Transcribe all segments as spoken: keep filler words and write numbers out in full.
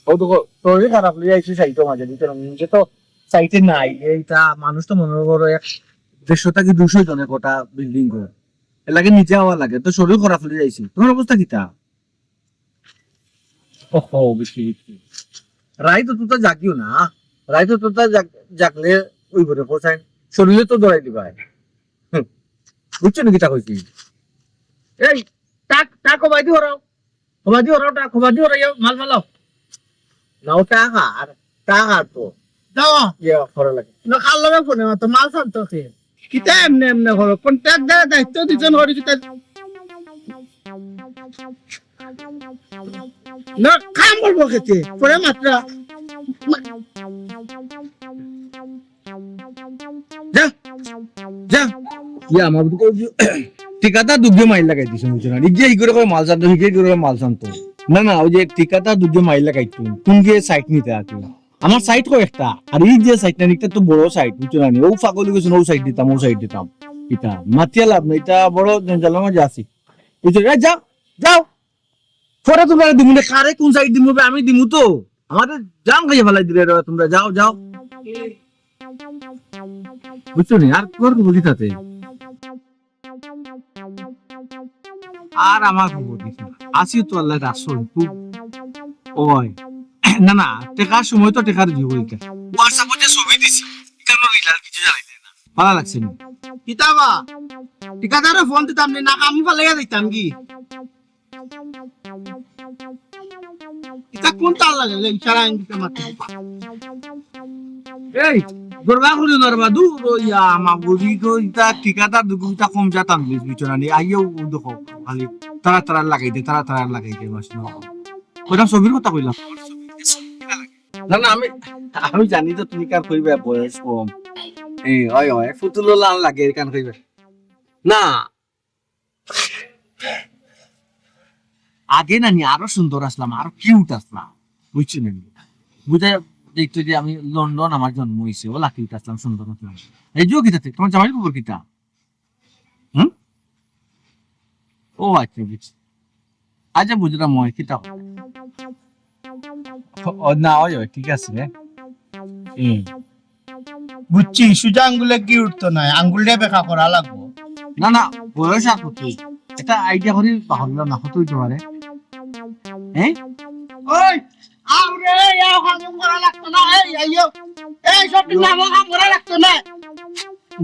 ও তো শরীর খারাপ লইয়া আইছি সাইডর মাঝে, বুঝছো না? নিজে তো সাইডে নাই, এইটা মানুষ তো মনে করো এক দেড়শো থাকি দুশো জনের গোটা বিল্ডিং ঘর, এর লাগে নিজে আওয়া লাগে, তো শরীর খারাপ লইয়া আইছি। তোমার অবস্থা কিতা? ওহো, বুঝছি, বুঝছি। রাইত তো তা জাগিও না, রাইত তো তা জাগ-, জাগলে ওই করে কোথায় শরীরে তো দৌড়াই দিবা। হুম, বুঝছো না কিতা কইছি? এই, টাক, টাক, কবাদি হরাও, কবাদি হরাও, টাক, কবাদি হরাইও, মাল ফালাও। না, ও টাকা আর, টাকা তো। দাও। ইয়ে, করা লাগে। না, কার লগে ফোনে মাতো, মাল শান্ত আছে। কিতা এমনে এমনে করো? কন্ট্রাক্টদারে দায়িত্ব দিছইন করি কিতা? না, কাম করবো খেতে। পরে মাত্রা। যা, যা। ইয়া, আমার বুঝতে কই যে, ঠিকাদার দুগে মাইর লাগাই দিছে, বুঝছো না? ইগে ইগরে কয় মাল শান্ত, ইগে ইগরে কয় মাল শান্ত। না, না, ওই যে ঠিকাদার দুগে মাইর লাগাইতো, কোন গিয়ে সাইট নিতে আর কি। আমার সাইট কয় একটা, আর এই যে সাইট না, একটা তো বড় সাইট, বুঝছো না? ও পাগল হয়ে গেছে, ও সাইট দিতাম, ও সাইট দিতাম। এটা মাতিয়া লাভ নাই, এটা বড় জঞ্জালের মাঝে আছি, বুঝছো? এ, যাও, যাও, পরে তোমরা দিমু না, কারে কোন সাইট দিমু বে, আমি দিমু তো। আমারে জান খাইয়া ফালাই দিলে রে, তোমরা যাও, যাও। বুঝছো নি? আর তোর কি বুঝি তাতে? আর আমার খবর দিস না। আসি তো আল্লাহ রাসূল, খুব ওই। না, না, টেকার সময় তো টেকার দিব এটা। WhatsApp-এ যে ছবি দিছি, এখানে রিলার কিছু জানাই দেয় না। ভালো লাগছে না। কিতাবা? ঠিকাদারে ফোন দিতাম নি, না কাম ফালাইয়া দিতাম কি? ইটা কোন তার লাগে? লে, ইশারা আইন দিতে মাত্র। এই, গরবা করি নরবা, দূর ইয়া, মা বুঝি তো ইটা ঠিকাদার দুগু ইটা কম যাতাম বুঝ, বুঝছো না নি? আইও ও দেখো, খালি তারা তারা লাগাই দে, তারা তারা লাগাই দে, বাস না। ওটা ছবির কথা কইলাম। না, না, আমি, আমি জানি তো তুমি কার কইবে বয়স কম। এই, ওই, ওই, ফুতুল লান লাগে, কান কইবে। না, আগে না নি আরো সুন্দর আসলাম, আরো কিউট আসলাম, বুঝছো না নি? বুঝা দেখতো যে আমি লন্ডন আমার জন্ম হইছে, ওলা কিউট আসলাম, সুন্দর আসলাম। এই যে কিতা, তোমার জামাইর খবর কিতা? হুম? ও আচ্ছা, বুঝছি। আচ্ছা, বুঝলাম, ওই কিতা। ও, না, ওই, ওই, ঠিক আছে রে। হুম। বুঝছি, সুজা আঙ্গুলে কি উঠতো না, আঙ্গুলটা বেকা করা লাগবো। না, না, বয়স আর কত? এটা আইডিয়া করি পাহরলাম না, কত হইতে পারে? হ্যাঁ? ওই, আরে, ইয়া কাম করা লাগতো না, এই, আইও। এই সব নাম কাম করা লাগতো না।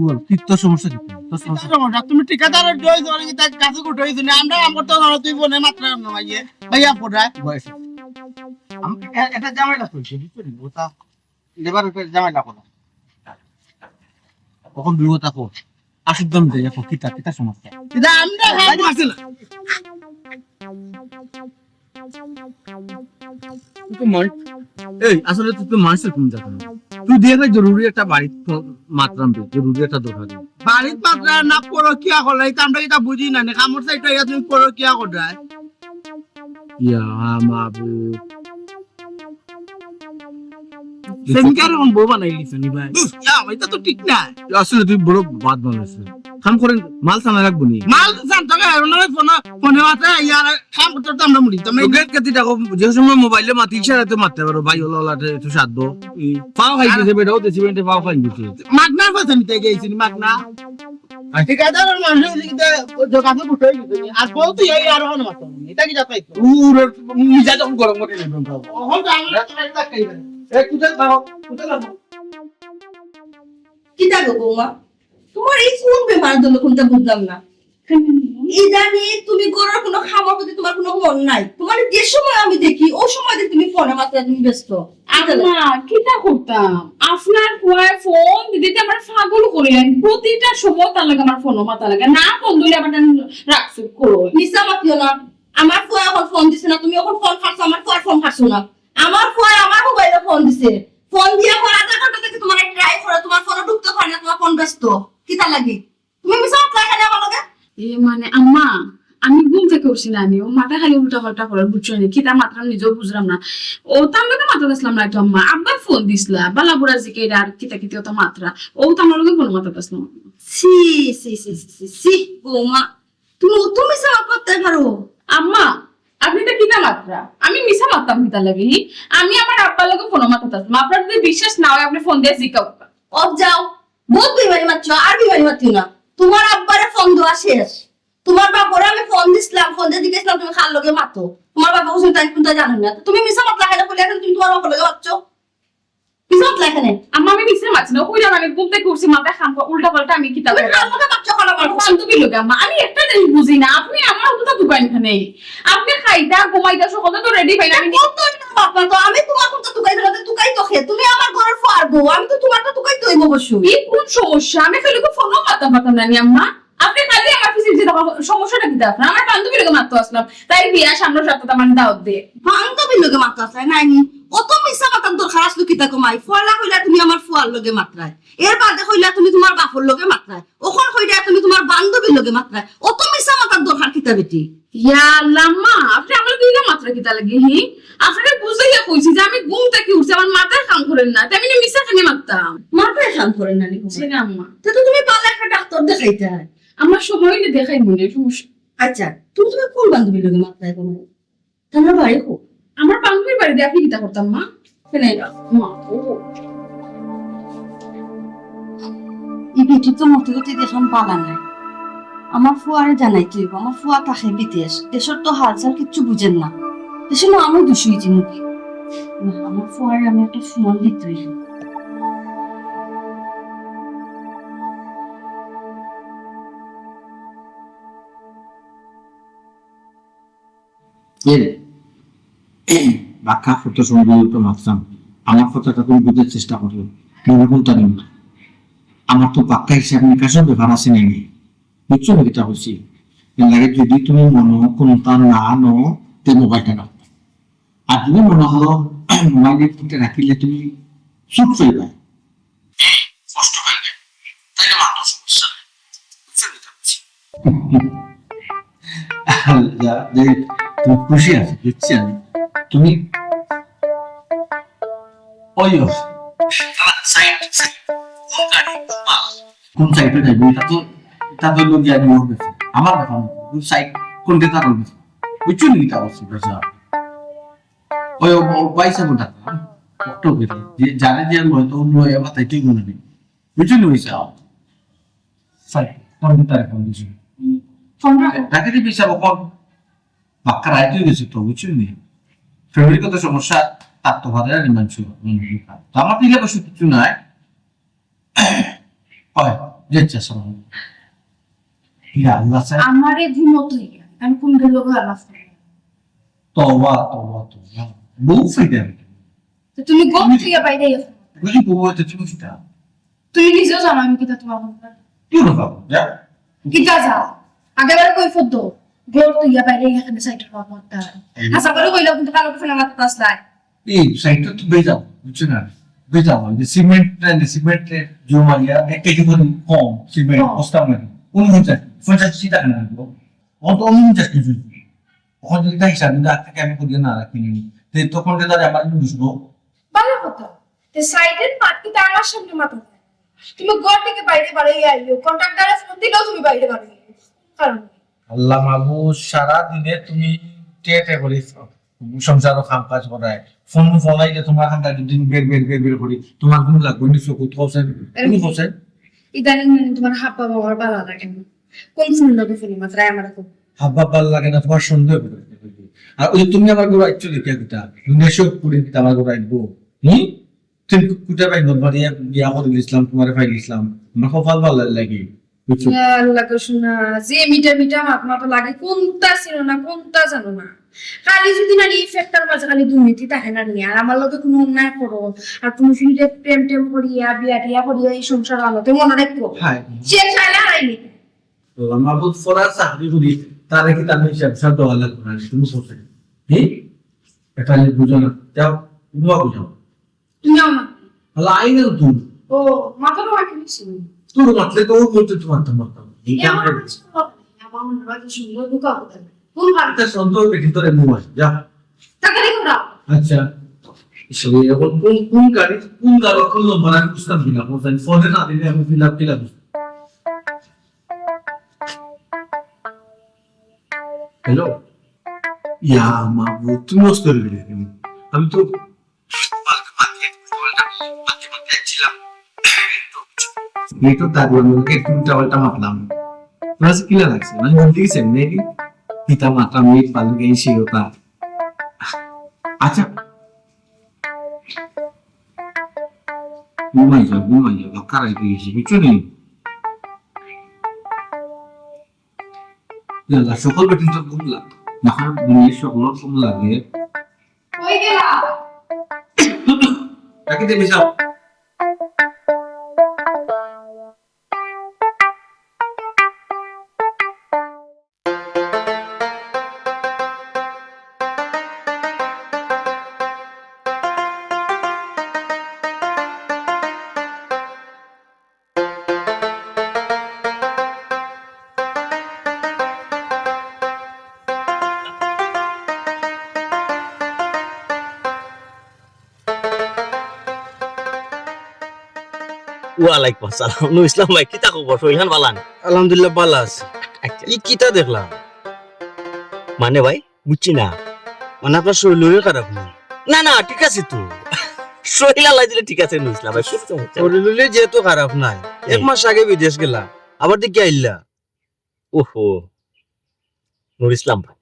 বল, কি তোর সমস্যা কি? তোর সমস্যা কি? সমস্যা, তুমি ঠিকাদারের জয় জয় কি তার কাছে উঠে হইছো না, আমরা কাম করতে পারো, তুই ফোনে মাত্র না ভাইয়ে, ভাইয়া ফোটা। বয়স। আম-, এ-, এটা ঝামেলা চলছে, বুঝছো নি? ওটা লেবার ওটা ঝামেলা করা। কখন বিপদ থাকো, আসুক দম দেয়, এখন কিতা, কিতা সমস্যা? এটা আমরা খাই। বাইরে আসে না। তুই তো মন-, এই, আসলে তুই তো মানুষের কোন জায়গা না। তুই দিয়ে ভাই জরুরি একটা বাড়িত ফো-, মাতরাম দে, জরুরি একটা দরকার। বাড়িত মাতরাম না, পরকিয়া করলে, এই তো আমরা এটা বুঝি না, নে, কামড় সাইড হইয়া তুমি পরকিয়া কররায়। ইয়া মাবুদ। সেমিকার এখন বউ বানাই লিছে নি ভাই? উফ, ইয়া, এটা তো ঠিক না। আসলে তুই বড় বাদ বানাইছিস। কাম করেন, মাল সানা রাখবো নি? মাল সান তো আর ওনার ফোন, ফোনে মাতে ইয়ার কাম করতে তো আমরা মুড়ি। তো তো গেট কাটি রাখো, যে সময় মোবাইলে মাতি ইশারাতে মারতে পারো, ভাই, ওলা ওলাতে একটু সাধ্য। পাও খাই গেছে, বেটাও দেশি বেটে পাও খাই গেছে। মাগনা কথা নিতে গেছি, মাগনা। আচ্ছা। ঠিকাদারের মানুষ হইলে কিন্তু ওই যে কাছে বুঝে গেছে। আর বউ তো এই আর হন মাত্র। এটা কি যাতাই? উরে, নিজে যখন গরম করে নিলাম। ওহন তো আমরা তো একটা খাই না। এ, কোথায় খাও? কোথায় খাও? কিতা গো বৌমা? তোমার এই কোন বেমার ধরলো কোনটা বুঝলাম না। ইদানিং তুমি ঘরর কোনো কামর প্রতি তোমার কোনো মন নাই। তোমার যে সময় আমি দেখি, ও সময় দেখি তুমি ফোনে মাত্র তুমি ব্যস্ত। আম্মা, কিতা করতাম? আপনার ফুয়ায় ফোন দিতে দিতে আমার পাগল করিলাইন। প্রতিটা সময় তার লগে আমার ফোনো মাতা লাগে। না ফোন দিলে আবার রাখছে করো। মিছা মাতিও না। আমার ফুয়া এখন ফোন দিছে না, তুমি এখন ফোন কাটছো, আমার ফুয়ার ফোন কাটছো না। আমার ফুয়া আমার মোবাইলে ফোন দিছে। ফোন দিয়া পর আধা ঘন্টা থেকে তোমার ট্রাই করে, তোমার ফোনে ঢুকতে পারে না, তোমার ফোন ব্যস্ত। কিতা লাগি? তুমি মিছা মাতলা কেনে আমার লগে? এ মানে আম্মা, আমি ঘুম থেকে উঠছি না, আমি ও মাথা খালি উল্টা পাল্টা করে, বুঝছো নি? কিতা মাতরাম নিজেও বুঝলাম না। ও তার লগে মাততাম না তো আম্মা, আব্বার ফোন দিছলা, বালা বুড়া জিকে আর কিতা কিতা ওটা মাতরা, ও তো আমার লগে ফোন মাততাম না। ছি, ছি, ছি, ছি, ছি, ছি, বৌমা, তুমি অত মিছা মাত মাততে পারো? আম্মা, আপনি ইতা কিতা মাতরা? আমি মিছা মাততাম কিতার লাগি? হি, আমি আমার আব্বার লগে ফোনো মাততাম। আপনার যদি বিশ্বাস না অয়, আপনি ফোন দিয়া জিকাউক্কা। অফ যাও, বউত বেইমানি মাতছো, আর বেইমানি মাতিও না। তুমার আব্বারে ফোন দেওয়া শেষ। তুমার বাপরে আমি ফোন দিছলাম, ফোন দিয়া জিকাইছলাম তুমি কার লগে মাতো। তুমার বাপে কইছইন তাইন কুন্তা জানইন না। তুমি মিছা মাতলা কেনে কইলে, এখন তুমি তুমার বাপর লগে মাতছো? মিছা মাতলা কেনে? আম্মা, আমি মিছা মাতছি না। কইলাম আমি ঘুম থাকি উঠছি, মাথায় কাম কর, উল্টা পাল্টা আমি কিতা তুমি করি? কার লগে মাতছো কেনে আমার? বান্ধবীর লগে আম্মা। আমি একটা জিনিস বুঝি না, আপনি আমার কথা তুকাইন কেনে? আপনি খাইতা, ঘুমাইতা, সকলতা তো রেডি পাইন। আমি কত মাতলা তো, আমি তুমার কথা তুকাই দিলাম, তুকাই তো খে। তুমি আমার ঘরর ফুয়ার বউ, আমি তো তুমারটা তুকাইতে অইবো অবশ্যই। ই কুন সমস্যা? আমি খালি ফোনো মাততাম পারতাম না নি আম্মা। আপনি খালি আমার পিছে যে দেখো, সমস্যাটা কিতা আপনার? আমার বান্ধবীর লগে মাততো আছলাম, তাইর বিয়া সামনের সপ্তাহে আমার দাওয়াত দে। বান্ধবীর লগে মাততো আছলায় নায় নি? অত মিছা মাতার দরকার আছলো কিতা গো মাই? পয়লা কইলা তুমি আমার ফুয়ার লগে মাতরায়, এর বাদে কইলা তুমি তুমার বাপর লগে মাতরায়, অখন কইলা তুমি তুমার বান্ধবীর লগে মাতরায়। অত মিছা মাতার দরকার কিতা বেটি? ইয়া আল্লাহ আম্মা, আপনি আমার লগে ইলা মাতরা কিতা লাগি? হি, আপনারে বুঝাইয়া কইছি যে আমি ঘুম থাকি উঠছি, আমার মাথায় কাম করের না, তে আমি নি মিছা কেনে মাততাম? মাথায় কাম করের না নি? জি না আম্মা। তে তো তুমি ভালা একটা ডাক্তার দেখাইতায়। আমার সময় অইলে দেখাইমু নে, সমস্যা। আচ্ছা, তুমি তুমার কুন বান্ধবীর লগে মাতরায় কুন? তুমার বাড়ি কই? আমার বান্ধবীর বাড়ি দিয়া আপনি কিতা করতাম মা? কেনে? মা, ও। ই বেটি তো মতি গতি দেখলাম ভালা নায়। আমার ফুয়ারে জানাইতে অইবো, আমার ফুয়া থাকে বিদেশ, দেশর তো হালচাল কিচ্ছু বুঝের না। দেশে না আমি দুষি অইছি মুখে। না, আমার ফুয়ারে আমি একটা ফোন দিতে অইবো। এরে, বাক্কা কত সুন্দর তো মাতলাম, আমার কথাটা তুমি বুঝার চেষ্টা করো, মনে কুনটা নিও না। আমার তো বাক্কা হিসাব নিকাশর ব্যাপার আছে নি, বুঝছো নি কিতা কইছি? এর লাগে যদি তুমি মনো কুনটা না নো, তে মোবাইলটা রাখো। আর যদি মনো করো মোবাইল রাখিলে তুমি চুপ অইবায়, কষ্ট পাইলে, তাইলে মাত্র সমস্যা নাই। বুঝছো নি? যা, যাই, তুমি খুশি আছো, বুঝছি আমি। তুমি, ওই ও, সাইড, সাইড, কোন গাড়ি, কোন মাল? কোন সাইডে যাইবো? এটা তো, এটা তো লোক জানি ওর কাছে। আমার কথা না, কোন সাইড, কোন ডেটা করবে? বুঝছো নি? এটা অবশ্যই বুঝা। ওই, ও, ও, পয়সা কোনটা? অটো বের। যে জানে যে আমি হয়তো অন্য এবার তাই তুই মনে নেই। বুঝলি ওই সাহেব? স্যার, ফোন দিতে আর ফোন দিছি। ফোন রাখো। তাকে দিয়ে বিচার কখন? বাক্কা রাইত অই গেছে তো, বুঝলি নি? ফ্যামিলিগত সমস্যা থাকতে পারে আর মানুষ। তো আমার তো ইলে বসে কিছু নাই। হয়, যে ইচ্ছা সব। ইয়া আল্লাহ স্যার। আমারে ঘুমোতে হইয়া, আমি কোন লোক আলাপ করি? তওবা, তওবা, তওবা। বউ ফাইদা। তো তুমি ঘর থেকে বাইরে এসো। বুঝি বউ হইতে তুমি কিতা? তুমি নিজেও জানো আমি কিতা তোমার কথা। কি কথা? যা। কিতা যা? আগেবারে কই ফদ্দ? ঘর তুইয়া বাইরে এখানে সাইডের বাপ মারতা। এই আশা করি কইলাম কিন্তু কালো ফেলা মারতা আসলাই। এই সাইডটা তো বেজাও, বুঝছো না? বেজাও, ওই যে সিমেন্ট, না, সিমেন্ট জমাইয়া এক কেজি করে কম সিমেন্ট কম। বস্তা মানে। ঊনপঞ্চাশ, পঞ্চাশ টাকা না, অত ঊনপঞ্চাশ কেজি। ওখানে যদি তাই হিসাব, কিন্তু আগ থেকে আমি করিয়া না রাখি নি। তো তখন যে তারা আমার কিন্তু শুনো। ভালো কথা। তো সাইডের মাটি তো আমার সামনে মাথা। তুমি ঘর থেকে বাইরে বাড়াই আইও। কন্ট্রাক্টরে ফোন দিলেও তুমি বাইরে বাড়াই আইও। কারণ আল্লাহ মাহবুদ, সারা দিনে তুমি টে টে করি সংসারও কাম কাজ করায়। ফোন ফোন আইলে তোমার কান্দা দুদিন বের বের বের বের করি। তোমার ঘুম লাগবে নি চকুত কওছেন? তুমি কওছেন? ইদানিং মানে তোমার হাব্বা বাবার ভালো লাগে না। কোন ফোন লাগে ফোন মাত্রায় আমার খুব। হাব্বা ভালো লাগে না, তোমার সন্দেহ করে। আর ওই যে তুমি আমার ঘরে আইছো দেখে কিতা? দুনিয়া সব পুড়ে কিতা আমার ঘরে আইবো? হুম? তুমি কুটা ভাই নদমারিয়া বিয়া করে দিছিলাম, তোমারে পাই দিছিলাম। আমার কপাল ভালো লাগে। বুঝছো? ইয়া আল্লাহ গো সোনা, যে মিঠা মিঠা মাত মাতো লাগে, কোনটা ছিল না, কোনটা জানো না। খালি যদি না এই ফ্যাক্টর মাঝে খালি দুর্নীতি থাকে না নিয়ে, আর আমার লগে কোনো অন্যায় করো, আর কোনো ফিল্ডে প্রেম টেম করিয়া, বিয়া টিয়া করিয়া এই সংসার আলোতে মনে রাখবো। হায়। সে খাইলে হারাইনি। তো আমার বুধ ফরা চাকরি করি, তারে কি তার হিসাব সব দেওয়া লাগবে না, তুমি বলতে। হ্যাঁ? এটা আমি বুঝো না। যাও, তুমি বুঝাও। তুমি আমার। তাহলে আই না তুমি। ও, মাথার মাকে নিছি। তোর মাতলে তো ওর মধ্যে তোমার তো মারতাম। এই যে আমার আমার কাছে বলো, আমার মনে হয় যে সুন্দর ঢুকা হতে হবে। কোন ভাবে? এটা সন্দেহ ভিতরে মোবাইল, যা। তাড়াতাড়ি করা। আচ্ছা। সবে এখন কোন, কোন গাড়ি, কোন গাড়ি, কোন নম্বর আমি বুঝতাম কিনা, কোন জানি ফোনে না দিলে আমি ফিল আপ কিনা বুঝতাম। হ্যালো? ইয়া মাবুদ, তুমি নষ্ট করে দিলে কেন? আমি তো মাঝে মাঝে একটু উল্টাপাল্টা মাঝে মাঝে যাচ্ছিলাম। এই তো তার মানে একটু উল্টাপাল্টা মারলাম। তোমার কাছে কিলা লাগছে? মানে বলতে গেছি আমি নাকি? পিতা মাতা মেয়ে পালন এই সেই ওটা। আচ্ছা, ঘুমাই যাও, ঘুমাই যাও, কারাই দিয়ে গেছি, বুঝছো নি? ইয়াল্লা, সকল বেটিন তো ঘুমলা। না, ঘুমিয়ে সকল ঘুম লাগে। কই গেলা? ডাকি দে, মিশাও। ওয়ালাইকুম আসসালাম। নুর ইসলাম ভাই, কিতা খবর? শরীর খান ভালা নি? আলহামদুলিল্লাহ, ভালা আছি। আচ্ছা। ই কিতা দেখলাম? মানে ভাই, বুঝছি না। মানে আপনার শরীর খারাপ নি? না, না, ঠিক আছে তো। শরীর আল্লাহ দিলে ঠিক আছে, নুর ইসলাম ভাই, কোনো সমস্যা নাই। শরীর যেহেতু খারাপ নাই, এক হুম। মাস আগে বিদেশ গেলা, আবার দেখি আইলা। ওহো, নুর ইসলাম ভাই,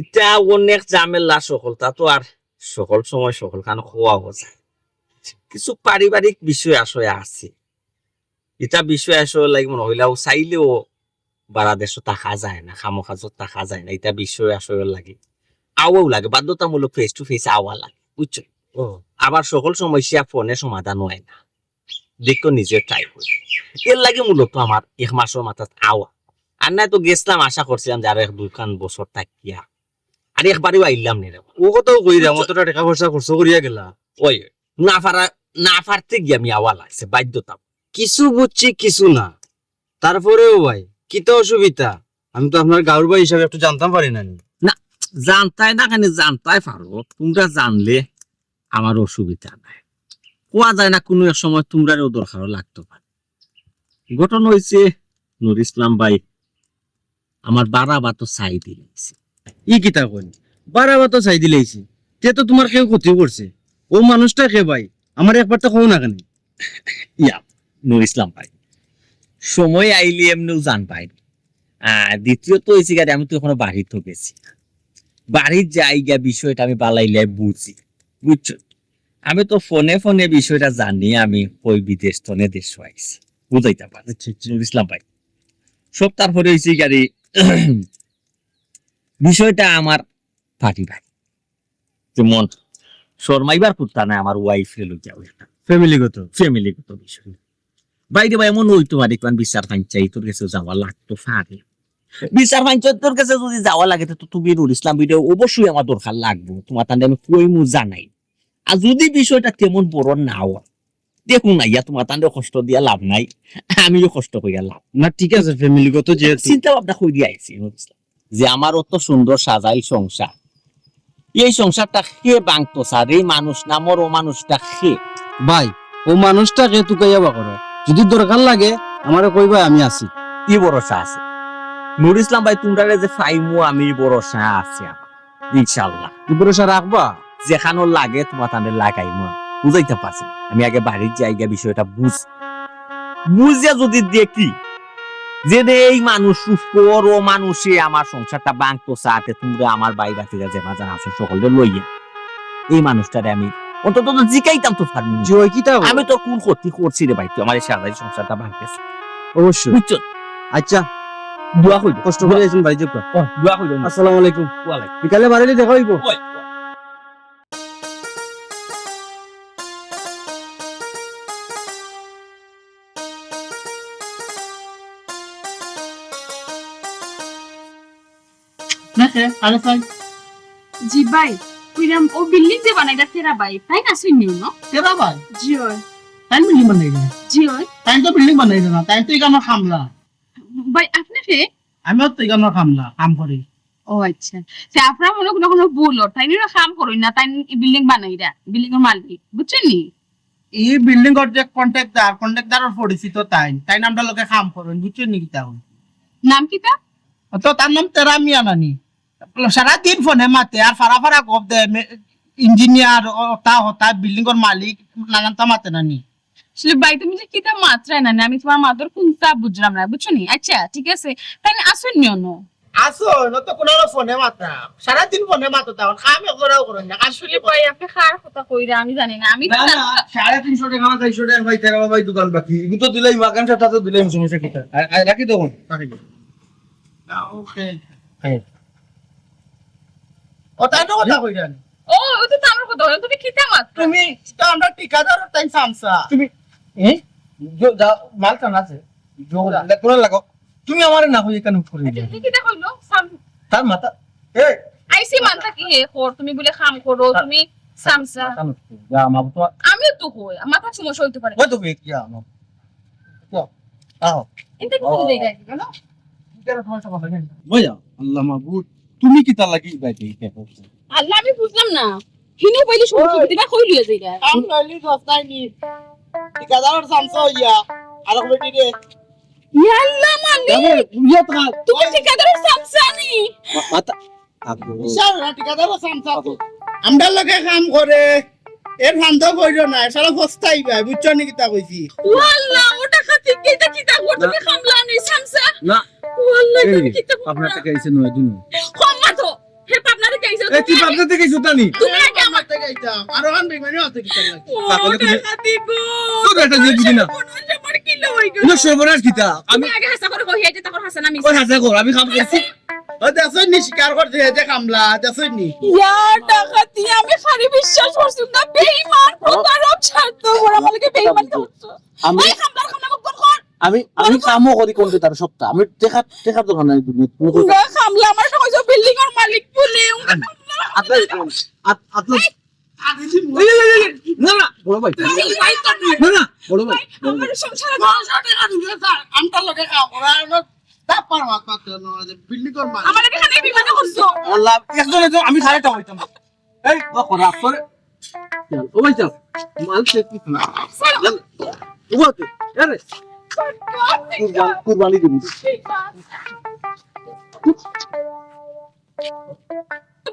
ইটা অনেক ঝামেলা সকল, তা তো আর সকল সময় সকল খান খোয়া যায়। কিছু পারিবারিক বিষয় আসলে আছে, ইটা বিষয় আসলে লাগে মনে হইলেও চাইলেও বারা দেশো থাকা যায় না, কামো কাজো থাকা যায় না, ইটা বিষয় আসলে লাগে আওয়াও লাগে, বাধ্যতামূলক face to face আওয়া লাগে, বুঝছো? ও। আবার সকল সমস্যা ফোনে সমাধান হয় না। দেখো নিজে ট্রাই করি। এর লাগি মূলত আমার এক মাসর মাথাত আওয়া। আর না তো গেছলাম, আশা করছিলাম যে আরো এক দুইখান বছর থাকিয়া। আর একবারেও আইলাম নি রে। ও কথাও কইরাম, অতটা টেকা পয়সা খরচ করিয়া গেলা। ওই, না পারা, না পারতে গিয়া আমি আওয়া লাগছে, বাধ্যতা। কিছু বুঝছি, কিছু না। তারপরেও ভাই, কিতা অসুবিধা? আমি তো আপনার গাঁওর ভাই হিসাবে একটু জানতাম পারি না নি? না, জানতায় না কেন, জানতায় পারো। তোমরা জানলে আমার অসুবিধা নাই। কোয়া যায় না, কোনো এক সময় তোমরারও দরকারও লাগতো পারে। ঘটনা হইছে, নুর ইসলাম ভাই আমার বাড়া ভাতও ছাই দিলাইছে। ই কিতা কইন? বাড়া ভাতও ছাই দিলাইছে? তে তো তোমার কেউ ক্ষতি করছে। ও মানুষটা কে ভাই? আমার একবার তো কও না কেন? ইয়া, নুর ইসলাম ভাই, সময় আইলে এমনেও জানবায়। আহ, দ্বিতীয়ত হইছে কি, আমি তো এখনো বাড়িত গেছি না। বাড়িত যাই গিয়া বিষয়টা আমি বালাইলে বুঝি, বুঝছো? আমি তো ফোনে ফোনে বিষয়টা জানি, আমি কই বিদেশ তনে দেশ আইছি, বুঝাইতে পারছি। আচ্ছা, আচ্ছা। নুর ইসলাম ভাই, সব তারপরে হইছে কি, বিষয়টা আমার পারিবারিক, যেমন শর্মাইবার কুত্তা নাই, আমার ওয়াইফ রে লইয়া ওই একটা ফ্যামিলিগত। ফ্যামিলিগত বিষয়। বাইরে ভাই এমন হইতো পারে, কারণ বিচার পঞ্চায়েতর গেছে যাওয়া লাগতো পারে। বিচার পঞ্চায়েতর গেছে যদি যাওয়া লাগে, তো তুমি নুর ইসলাম ভাইরে অবশ্যই আমার দরকার লাগবো, তোমার তাহলে আমি কইমু জানাই। আর যদি বিষয়টা তেমন বড় না হয়, দেখুন না, ইয়া তোমার তাহলে কষ্ট দিয়া লাভ নাই, আমিও কষ্ট করিয়া লাভ। না, ঠিক আছে, ফ্যামিলিগত যেহেতু। চিন্তা ভাবনা করি আইছি, নুর ইসলাম। যে আমার অত সুন্দর সাজাইল সংসার, এই সংসারটা কে ভাঙতো স্যার? এই মানুষ নামর ও মানুষটা কে? ভাই, ও মানুষটা কে তুকাইয়া বা করো। যদি দরকার লাগে, আমারে কইবা, আমি আছি। ই ভরসা আছে। নুর ইসলাম ভাই, তোমরারে যে পাইমু আমি, ই ভরসা আছে আমার। ইনশাআল্লাহ। ই ভরসা রাখবা? যেখানো লাগে তোমার তাহলে লাগাইমু। বুঝাইতে পারছি। আমি আগে বাড়িত যাই গিয়া বিষয়টা বুঝ বুঝিয়া যদি দেখি যে নে এই মানুষ উপর ও মানুষে আমার সংসারটা ভাঙতো চাতে, তোমরা আমার ভাই ভাতিজা যে বাজার আছে সকলরে লইয়া এই মানুষটারে আমি অন্তত তো জিকাইতাম তো পারমু। জি, ওই কিতা হবে? আমি তো কোন ক্ষতি করছি রে ভাই, তুই আমার এই সাজাই সংসারটা ভাঙতেছে। অবশ্যই। বুঝছো? আচ্ছা। দোয়া কইরো। কষ্ট করে আইছেন ভাই, যাউক্কা। ও, দোয়া কইরো। আসসালামু আলাইকুম। ওয়ালাইকুম। বিকালে বাড়িলে দেখা হইব। ওই, ওই। না, কে? আরে ভাই। জি ভাই, কইরাম ও বিল্ডিং যে বানাইরা তেরা ভাই, তাইন আছইন নি অনো? তেরা ভাই? জি অয়। তাইন বিল্ডিং বানাইরা? জি অয়। তাইন তো বিল্ডিং বানাইরা না, তাইন তো ইখানর কামলা। ভাই, আপনে কে? আমিও তো ইখানর কামলা, কাম করি। ও আচ্ছা। তে আপনার মনে কোনো, কোনো ভুল অর, তাইন ইনো কাম করইন না, তাইন ই বিল্ডিং বানাইরা, বিল্ডিংর মালিক, বুঝছইন নি? ই বিল্ডিংর যে কন্ট্রাক্টর, কন্ট্রাক্টরর পরিচিত তাইন, তাইন আমরার লগে কাম করইন, বুঝছইন নি কিতা কইন? নাম কিতা? তো তার নাম তেরা মিয়া নানি। সারা দিন ফোনে মাতে আর ফারা ফারা গপ দে, ইঞ্জিনিয়ার, অতা হতা, বিল্ডিংর মালিক, নানানতা মাতে নানি। আসলে ভাই, তুমি যে কিতা মাতরায় না, আমি তুমার মাতর কুনতা বুঝরাম না, বুঝছো নি? আচ্ছা, ঠিক আছে, তাইলে আসুন নিও নো। আসো, নত কুনানো ফোনে মাতা। সারা দিন ফোনে মাতো, তখন কাম একজরাও করো না। কাম আসলে ভাই, আপনে কার কথা কইরা আমি জানি না। আমি তো না, না, সাড়ে তিনশো টেকা না, চাইরশো টেকা ভাই, তেরো ভাই দোকান বাকি। এগু তো দিলাই, মাখান সাথে তো দিলাই, সমস্যা কিতা? আর, আর রাখি তখন, রাখি। না, ওকে। হ্যাঁ। ও, তাই তো কথা কইরা নি। ও, ও তো আমার কথা কইরা, তুমি কিতা মাত? তুমি তো আমরা ঠিকাদার, তাই সামসা। তুমি, এ? যা, মাল টান আছে। যা। কোন লাগো? তুমি আমারে না কই এখানে উঠ করে আচ্ছা, দিলে। তুমি কিতা কইলো? সাম- তার মাথা, এ! আইসি মানতা কি হে কর? তুমি বুলে কাম করো, তা- তুমি সামসা। মাথা নষ্ট। যা, মা, তোমার আমিও তো কই, মাথার সমস্যা হইতে পারে। ওই তো বে, যা, মা। যা। আও। এটা কি আও। হয়ে গেল? ভাইয়া, আল্লাহ মাবুদ, তুমি কিতা লাগি বাইরে এই ব্যাপারটা? আল্লাহ, আমি বুঝলাম না। হিনু বাইলে সমস্যা ওই। দিবা কই লিয়ে যাইরা? কাম নাইলে দোষ নাই নি। ঠিকাদারর সামসা হইয়া, আর এক বেটি রে। ইয়া আল্লাহ, মালিক। দেখো, ইয়া তো তুমি ঠিকাদারর সামসা নি? মা-, মাথা, আপু। বিশাল না, ঠিকাদারর সামসা। আপু। আমরার লগে কাম করে, এর ফান্দা কইরো না, এ সারা ফস্তাইবা, বুঝছো নি কিতা কইছি? ও আল্লাহ, ওটা খাতি কিতা কিতা করতে না। কামলা নেই সামসা। না। ও আল্লাহ, এই, তুমি কিতা করো? আপনার টাকা এসে নয় দিন। কম মাতো। হে পাবনা থেকে আইছো এই, তুই তুমি আগে। পাবনা থেকে আইছো, তানি? তুমি আগে আমার থেকে আইতাম। আর ওখান বেইমানি হতে কিতা লাগে? ও, তাহলে তুমি ওটা খাতি গো। তোর এটা দিয়ে দিবি না। মনে হয় আমার কি লই গো? না, সর্বনাশ কিতা? আমি তুমি আগে হাসা করে কই, এই যে তখন হাসা না মিস। ওই হাসা কর, আমি কাম করছি। ও, দেখছইন নি, স্বীকার করছে, এই যে কামলা, দেখছইন নি? ইয়া, ডাকাতি, আমি খালি বিশ্বাস করছি না, বেঈমান, প্রতারক, স্বার্থপর, আমার লগে বেঈমান করছো। আমি, ওই কামলার কামলা মুখ বন্ধ কর। আমি, আমি কামও করি কম্পিউটার সপ্তাহ। আমি টেকা, টেকার দোকান নাই, তুমি, তুমি কই না, কামলা, আমার একটা কইছো বিল্ডিং এর মালিক বলে, উনকা কামলা। আত-, আত-, আত-, এই, এই, এই, এই, না, না, বড় ভাই। এই, এই, এই, না, না, বড় ভাই, ভাই, বড় ভাই। আমার সংসারে দশ হাজার টাকা ঢুকে স্যার, আমটার লগে কাম করা, আমরা তারপর মাত মাত্র নয় যে বিল্ডিং কর মাল। আমার এখানে বিমানে করছো। আল্লাহ, একজনে তো আমি সাড়ে টাকা হইতাম। এই, ও করা, করে। চল, ও ভাই, চল। মাল চেক দিস না। চল। চল। ও ভাই, আরে। কুরবান-, কুরবানি দিবি।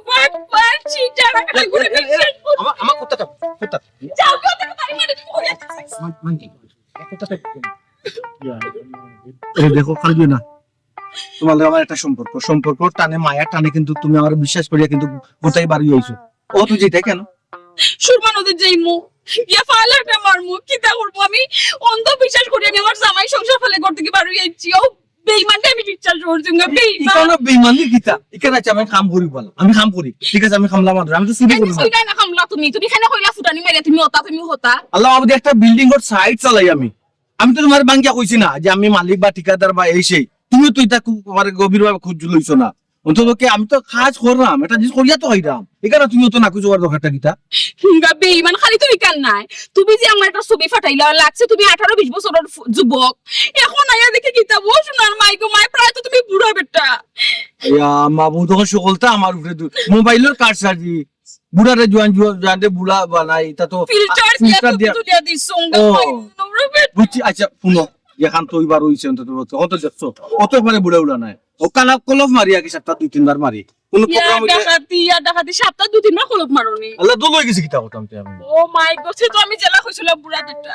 বাটপার, চিটার, এই, এই, এই, এই, আমার, আমার কুত্তা থাক, কুত্তা। যাও, যাও, তাড়াতাড়ি মারে, তুমি কোথায় যাচ্ছ? মান, মান কি? কুত্তা থাক। এই দেখো, খালি না। তোমার লগে আমার একটা সম্পর্ক, সম্পর্ক টানে, মায়ার টানে কিন্তু তুমি আমার বিশ্বাস করিয়া কিন্তু গোটাই বাড়ি হইছো। ও তুই যেটা কেন? সুরমা নদীর যাইমু, গিয়া ফালাটা মারমু, কিতা করবো আমি? অন্ধ বিশ্বাস করি আমি আমার জামাই সংসার ফালাই ঘর থাকি বারই আইছি। ও বেইমানটা আমি বিশ্বাস করছি না, বেইমান। ইখানো বেইমানি কিতা? ইখানো আছে, আমি কাম করি বলো, আমি কাম করি, ঠিক আছে, আমি কামলা মাত্র, আমি তো চুরি করি না। কইলা না কামলা তুমি, তুমি কেনে কইলা ফুটানি মারিয়া তুমি হতা, তুমি হতা। আল্লাহ মাবুদ, একটা বিল্ডিং ওর সাইড চালাই আমি। আমি তো তোমার বাঙ্গিয়া কইছি না যে আমি মালিক বা ঠিকাদার বা এই সেই। তুমিও তো এটা খুব, মানে, গভীরভাবে খোঁজ লইছো না। অন্তত কি আমি তো কাজ করলাম, একটা জিনিস করিয়া তো খাইলাম। ইখানো তুমিও তো না কিছু করার দরকারটা কিতা? হুঙ্গা বেইমান, খালি তুমি কান নাই। তুমি যে আমার একটা ছবি ফাটাইলা, লাগছে তুমি আঠারো বিশ বছরের ফু-, যুবক। এখন আইয়া দেখি কিতা, ও সোনার মাই গো মাই, প্রায় তো তুমি বুড়া বেটা। ইয়া, মাবুদ, তখন সকলটা আমার উপরে দু-, মোবাইলের কারসাজি। বুড়ারে জোয়ান, জোয়ান, জোয়ানরে বুড়া বানাই, তা তো ফিল্টার দিয়া ফিল্টার তো দিয়া। তুলিয়া দিছো, ও। বুঝছি, আচ্ছা, শুনো, এখান তো ওইবার হইছে, অন্তত পক্ষে, অত দেখছো, অত মানে বুড়া উড়া নাই। ও কালা কলফ মারি আগে সপ্তাহ দুই তিনবার মারি। কোনো ইয়া প্রোগ্রাম হইলে ডাকাতি, ইয়া ডাকাতি, সপ্তাহ দুই তিনবার কলফ মারো নি। আল্লাহ, দোল হয়ে গেছে কিতা করতাম তে আমি? ও মাই গড, সে তো আমি জেলা কইছিলাম বুড়া বেটা।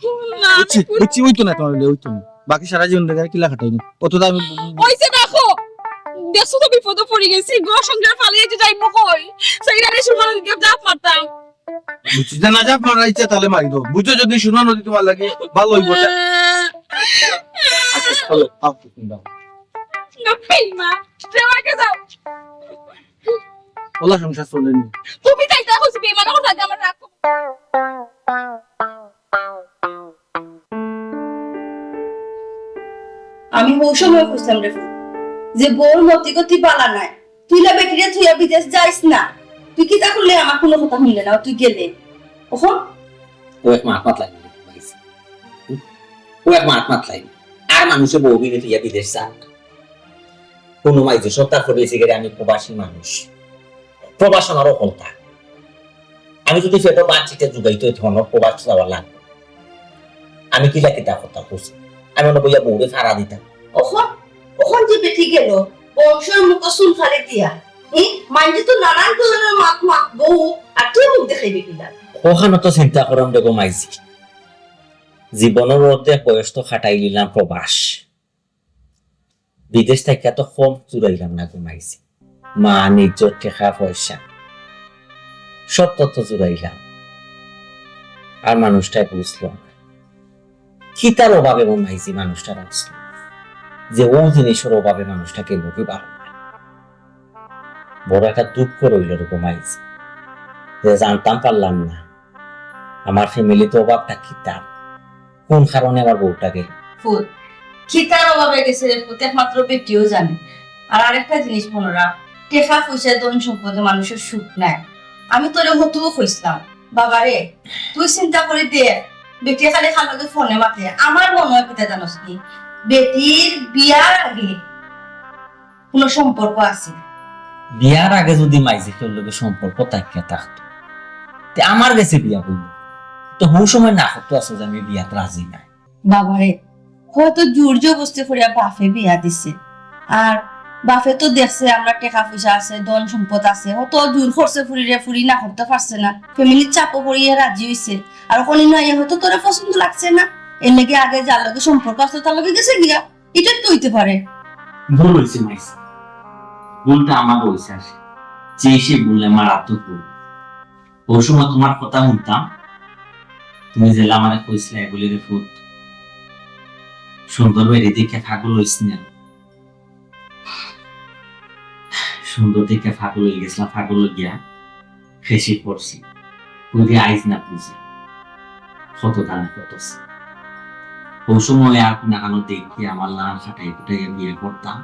ও না, আমি বুঝছি, বুড়া বুঝছি, ওই তো না তোমার, ওই তো না। বাকি সারা জীবন দেখা কিলা খাটাইনি। অত তো আমি ওই যে দেখো, দেখছো তো বিপদে পড়ে গেছি, ঘর সংসার ফালিয়ে যে যাইবো কই? সেই রাতে সুরমা নদীর গেছে জাপ মারতাম। বুঝছি, যে না জাপ মারা ইচ্ছা তাহলে মারি দাও। বুঝছো যদি সুরমা নদী তোমার লাগে ভালো হইব। আচ্ছা, চলো, আও, তুমি দাও। না, বেইমান, যাও আগে যাও। ওলা সংসার চলেনি। তুমি তাই তা কইছো, বেইমান আমার সাথে আমার রাখো। আমি হউ সময় কইছিলাম রে ফুত, যে বউর মতি গতি বালা নাই, তুই না বেটিরে থুইয়া বিদেশ যাইস না। তুই কিতা করলে আমার কোনো কথা শুনলে না, তুই গেলে। অখন ও এক মাত মাত লাগি, ও এক মাত মাত লাগি। আর মানুষে বউ বিবি থুইয়া বিদেশ যান না। কোনো মাইজে সত্তা করিয়েছি গেলে আমি প্রবাসী মানুষ, প্রবাস আমারও হলতা। আমি যদি পেটো ভাত চিটে জুগাইতে হইতে হন প্রবাস যাওয়া লাগবে। আমি কিলা কিতা কথা কইছি? আমি অনো বইয়া বউরে ফাড়া দিতাম। অখন, অখন যে বেটি গেল, বংশর মুখো চুন ফালি দিয়া। হি, মাইনষে তো নানান ধরনর মাত মাতবো, আর তুই মুখ দেখাইবে কিলা? অখানো তো চিন্তা করলাম রে গো মাইজি। জীবনর অর্ধেক বয়স তো কাটাই দিলাম প্রবাস। বিদেশ থাকিয়া তো কম জুড়াইলাম না গো মাইজি। মান, ইজ্জত, টেকা, পয়সা সব তত্ত্ব জুড়াইলাম। আর মানুষটায় বুঝলো না। কিতার অভাবে মন মাইজি মানুষটা রাখছিল, যে ও জিনিসর অভাবে মানুষটা কেউ কি পারল না। বড় একটা দুঃখ রইল রে গো মাইজি, যে জানতাম পারলাম না আমার ফ্যামিলিতে অভাবটা কিতা, কোন কারণে আমার বউটা গেল। ফুল, কিতার অভাবে গেছে রে ফুত, একমাত্র বেটিও জানে। আর আরেকটা জিনিস মনে রাখ, টেকা পয়সা ধন সম্পদে মানুষর সুখ নাই। আমি তোরে হতুও কইছিলাম, বাবা রে, তুই চিন্তা করি দেখ, বেটি খালি খালকে ফোনে মাতে। আমার মনে হয় কিতা জানোস নি, বেটির বিয়ার আগে কোনো সম্পর্ক আছে। বিয়ার আগে যদি মাইজি তোর লগে সম্পর্ক থাকিয়া থাকতো, তে আমার গেছে বিয়া করলো, তো হউ সময় না করতো আছে যে আমি বিয়াত রাজি নাই। বাবারে, হয়তো জোর জবরদস্তি করিয়া বাপে বিয়া দিছে। আর বাপে তো দেখছে আমরা টেকা পয়সা আছে, ধন সম্পদ আছে, হয়তো জোর করছে ফুরিরে, ফুরি না করতে পারছে না, ফ্যামিলির চাপও পড়িয়া রাজি হইছে। আর ওখানে নয় হয়তো তোরে পছন্দ লাগছে না, এর লাগি আগে যার লগে সম্পর্ক আছে তার লগে গেছে গিয়া, এটা তো হইতে পারে। ভুল হইছে মাইজি, ভুলটা আমারও হইছে। আর যে সে ভুলে মারাত্মক ভুল। ওই সময় তোমার কথা শুনতাম, তুমি যেলা আমারে কইছিলায়, বলে রে ফুত, সুন্দর বেটি দেখে পাগল হইস না। সুন্দর দেখে পাগল হয়ে গেছিলাম, পাগল হয়ে গিয়া ফেসে পড়ছি। কই যে আইজ না বুঝি কত দামে কত আছে। ওই সময় আর কোন আগানো দেখি আমার লাল খাটাই ফুটাইয়া বিয়ে করতাম,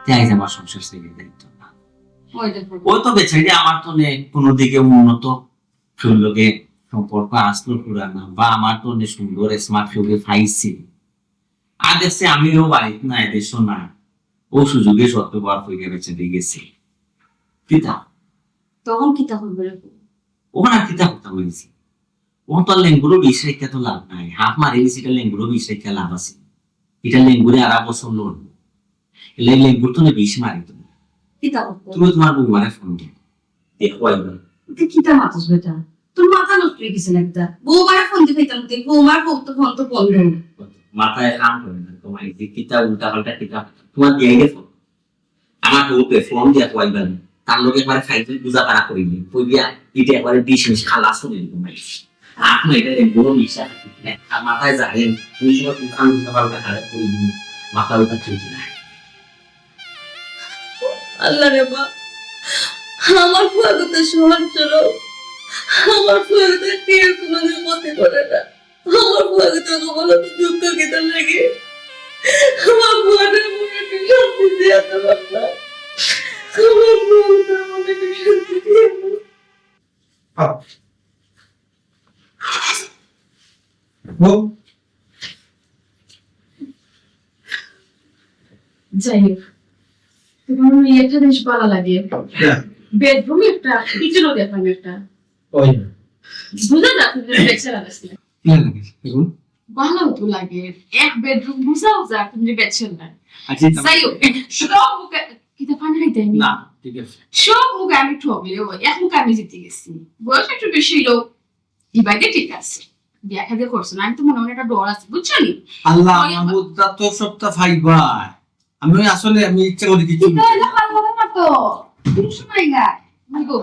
তে আইজ আমার সংসার ছেড়ে দিত না। ওই তো বেচারি আমার তো নে কোনো দিকে উন্নত কেউ লগে সম্পর্ক আসলো পুরানা, বা আমার তো নে সুন্দর স্মার্ট কেউকে পাইছি। আর দেখছি আমিও বাড়িত না, এদেশও না, ও সুযোগে সদ্ব্যবহার করে বেচারি গেছি। কিতা? তখন কিতা করবে রে? ওখানে আর কিতা করতাম হয়েছি? ও তো আর লেঙ্গুরও বিষ রেখা তো লাভ নাই, হাফ মারি গেছি, এটা লেঙ্গুরও বিষ রেখা লাভ আছে। এটা লেঙ্গুরে আড়া বছর লড়বো, এলে লেঙ্গুর তো না বিষ মারি তুমি। কিতা করবো? তুমি তোমার বৌমারে ফোন দিও, দেখো একবার। তুই কিতা মাতস বেটা? তোর মাথা নষ্ট হয়ে গেছে না কিতা? বৌমারে ফোন দিয়ে খাইতাম, তুই বৌমার ফোন তো, ফোন তো বন্ধ। মাথায় কাম করে না তোমার, এই যে কিতা উল্টা পাল্টা কিতা, তোমার দিয়ে গেছে। আমার বউকে ফোন দিয়া কইবা না, তার লগে একবারে খাইতে বুঝা পারা করিনি, কই দিয়া এটা একবারে বিষ মিশ খালাস করে দিতে পারি। আপনি এটা বড় মিশা, আর মাথায় জানেন, ওই সময় কিন্তু আমি বুঝা পারবো না, আরে কই দিন, মাথা উঠা ঠিক না। আল্লাহ রে মা, আমার ফুয়াগুতে সহজ চলো, আমার ফুয়াগুতে কেউ কোনোদিন ক্ষতি করে না। আমার ফুয়াগুতে কখনো তো দুঃখ খেতে লাগে। আমার ফুয়াটা আমাকে একটু শান্তি দিয়ে আসতে পারতাম। আমার ফুয়াগুতে আমাকে একটু শান্তি দিয়ে আসতে। যাই হোক, তোমার ওই একটা জিনিস ভালো লাগে, হ্যাঁ। বেডরুম একটা, কিচেনও দেখলাম একটা। ওই। বুঝা না, তুমি বেচারা লাগছে। কি লাগে এখন? ভালো তো লাগে, এক বেডরুম বুঝাও যা, তুমি বেচারা। আচ্ছা, যাই হোক, সব মুখে, কিতা পানি খাইতে আমি? না, ঠিক আছে। সব মুখে আমি ঠকলেও, এক মুখে আমি জিতে গেছি। বয়স একটু বেশি হইলেও, ইবাগে ঠিক আছে। বিয়া শাদী করছো না, আমি তো মনে মনে একটা ডর আছে, বুঝছো নি? আল্লাহ, ওই মাহবুব, তা তো সবটা ফাইবা। আমি ওই আসলে আমি ইচ্ছা করি কিছু কিতা হইলো, ভালো হবে না তো। কোনো সময় না। আমি গো,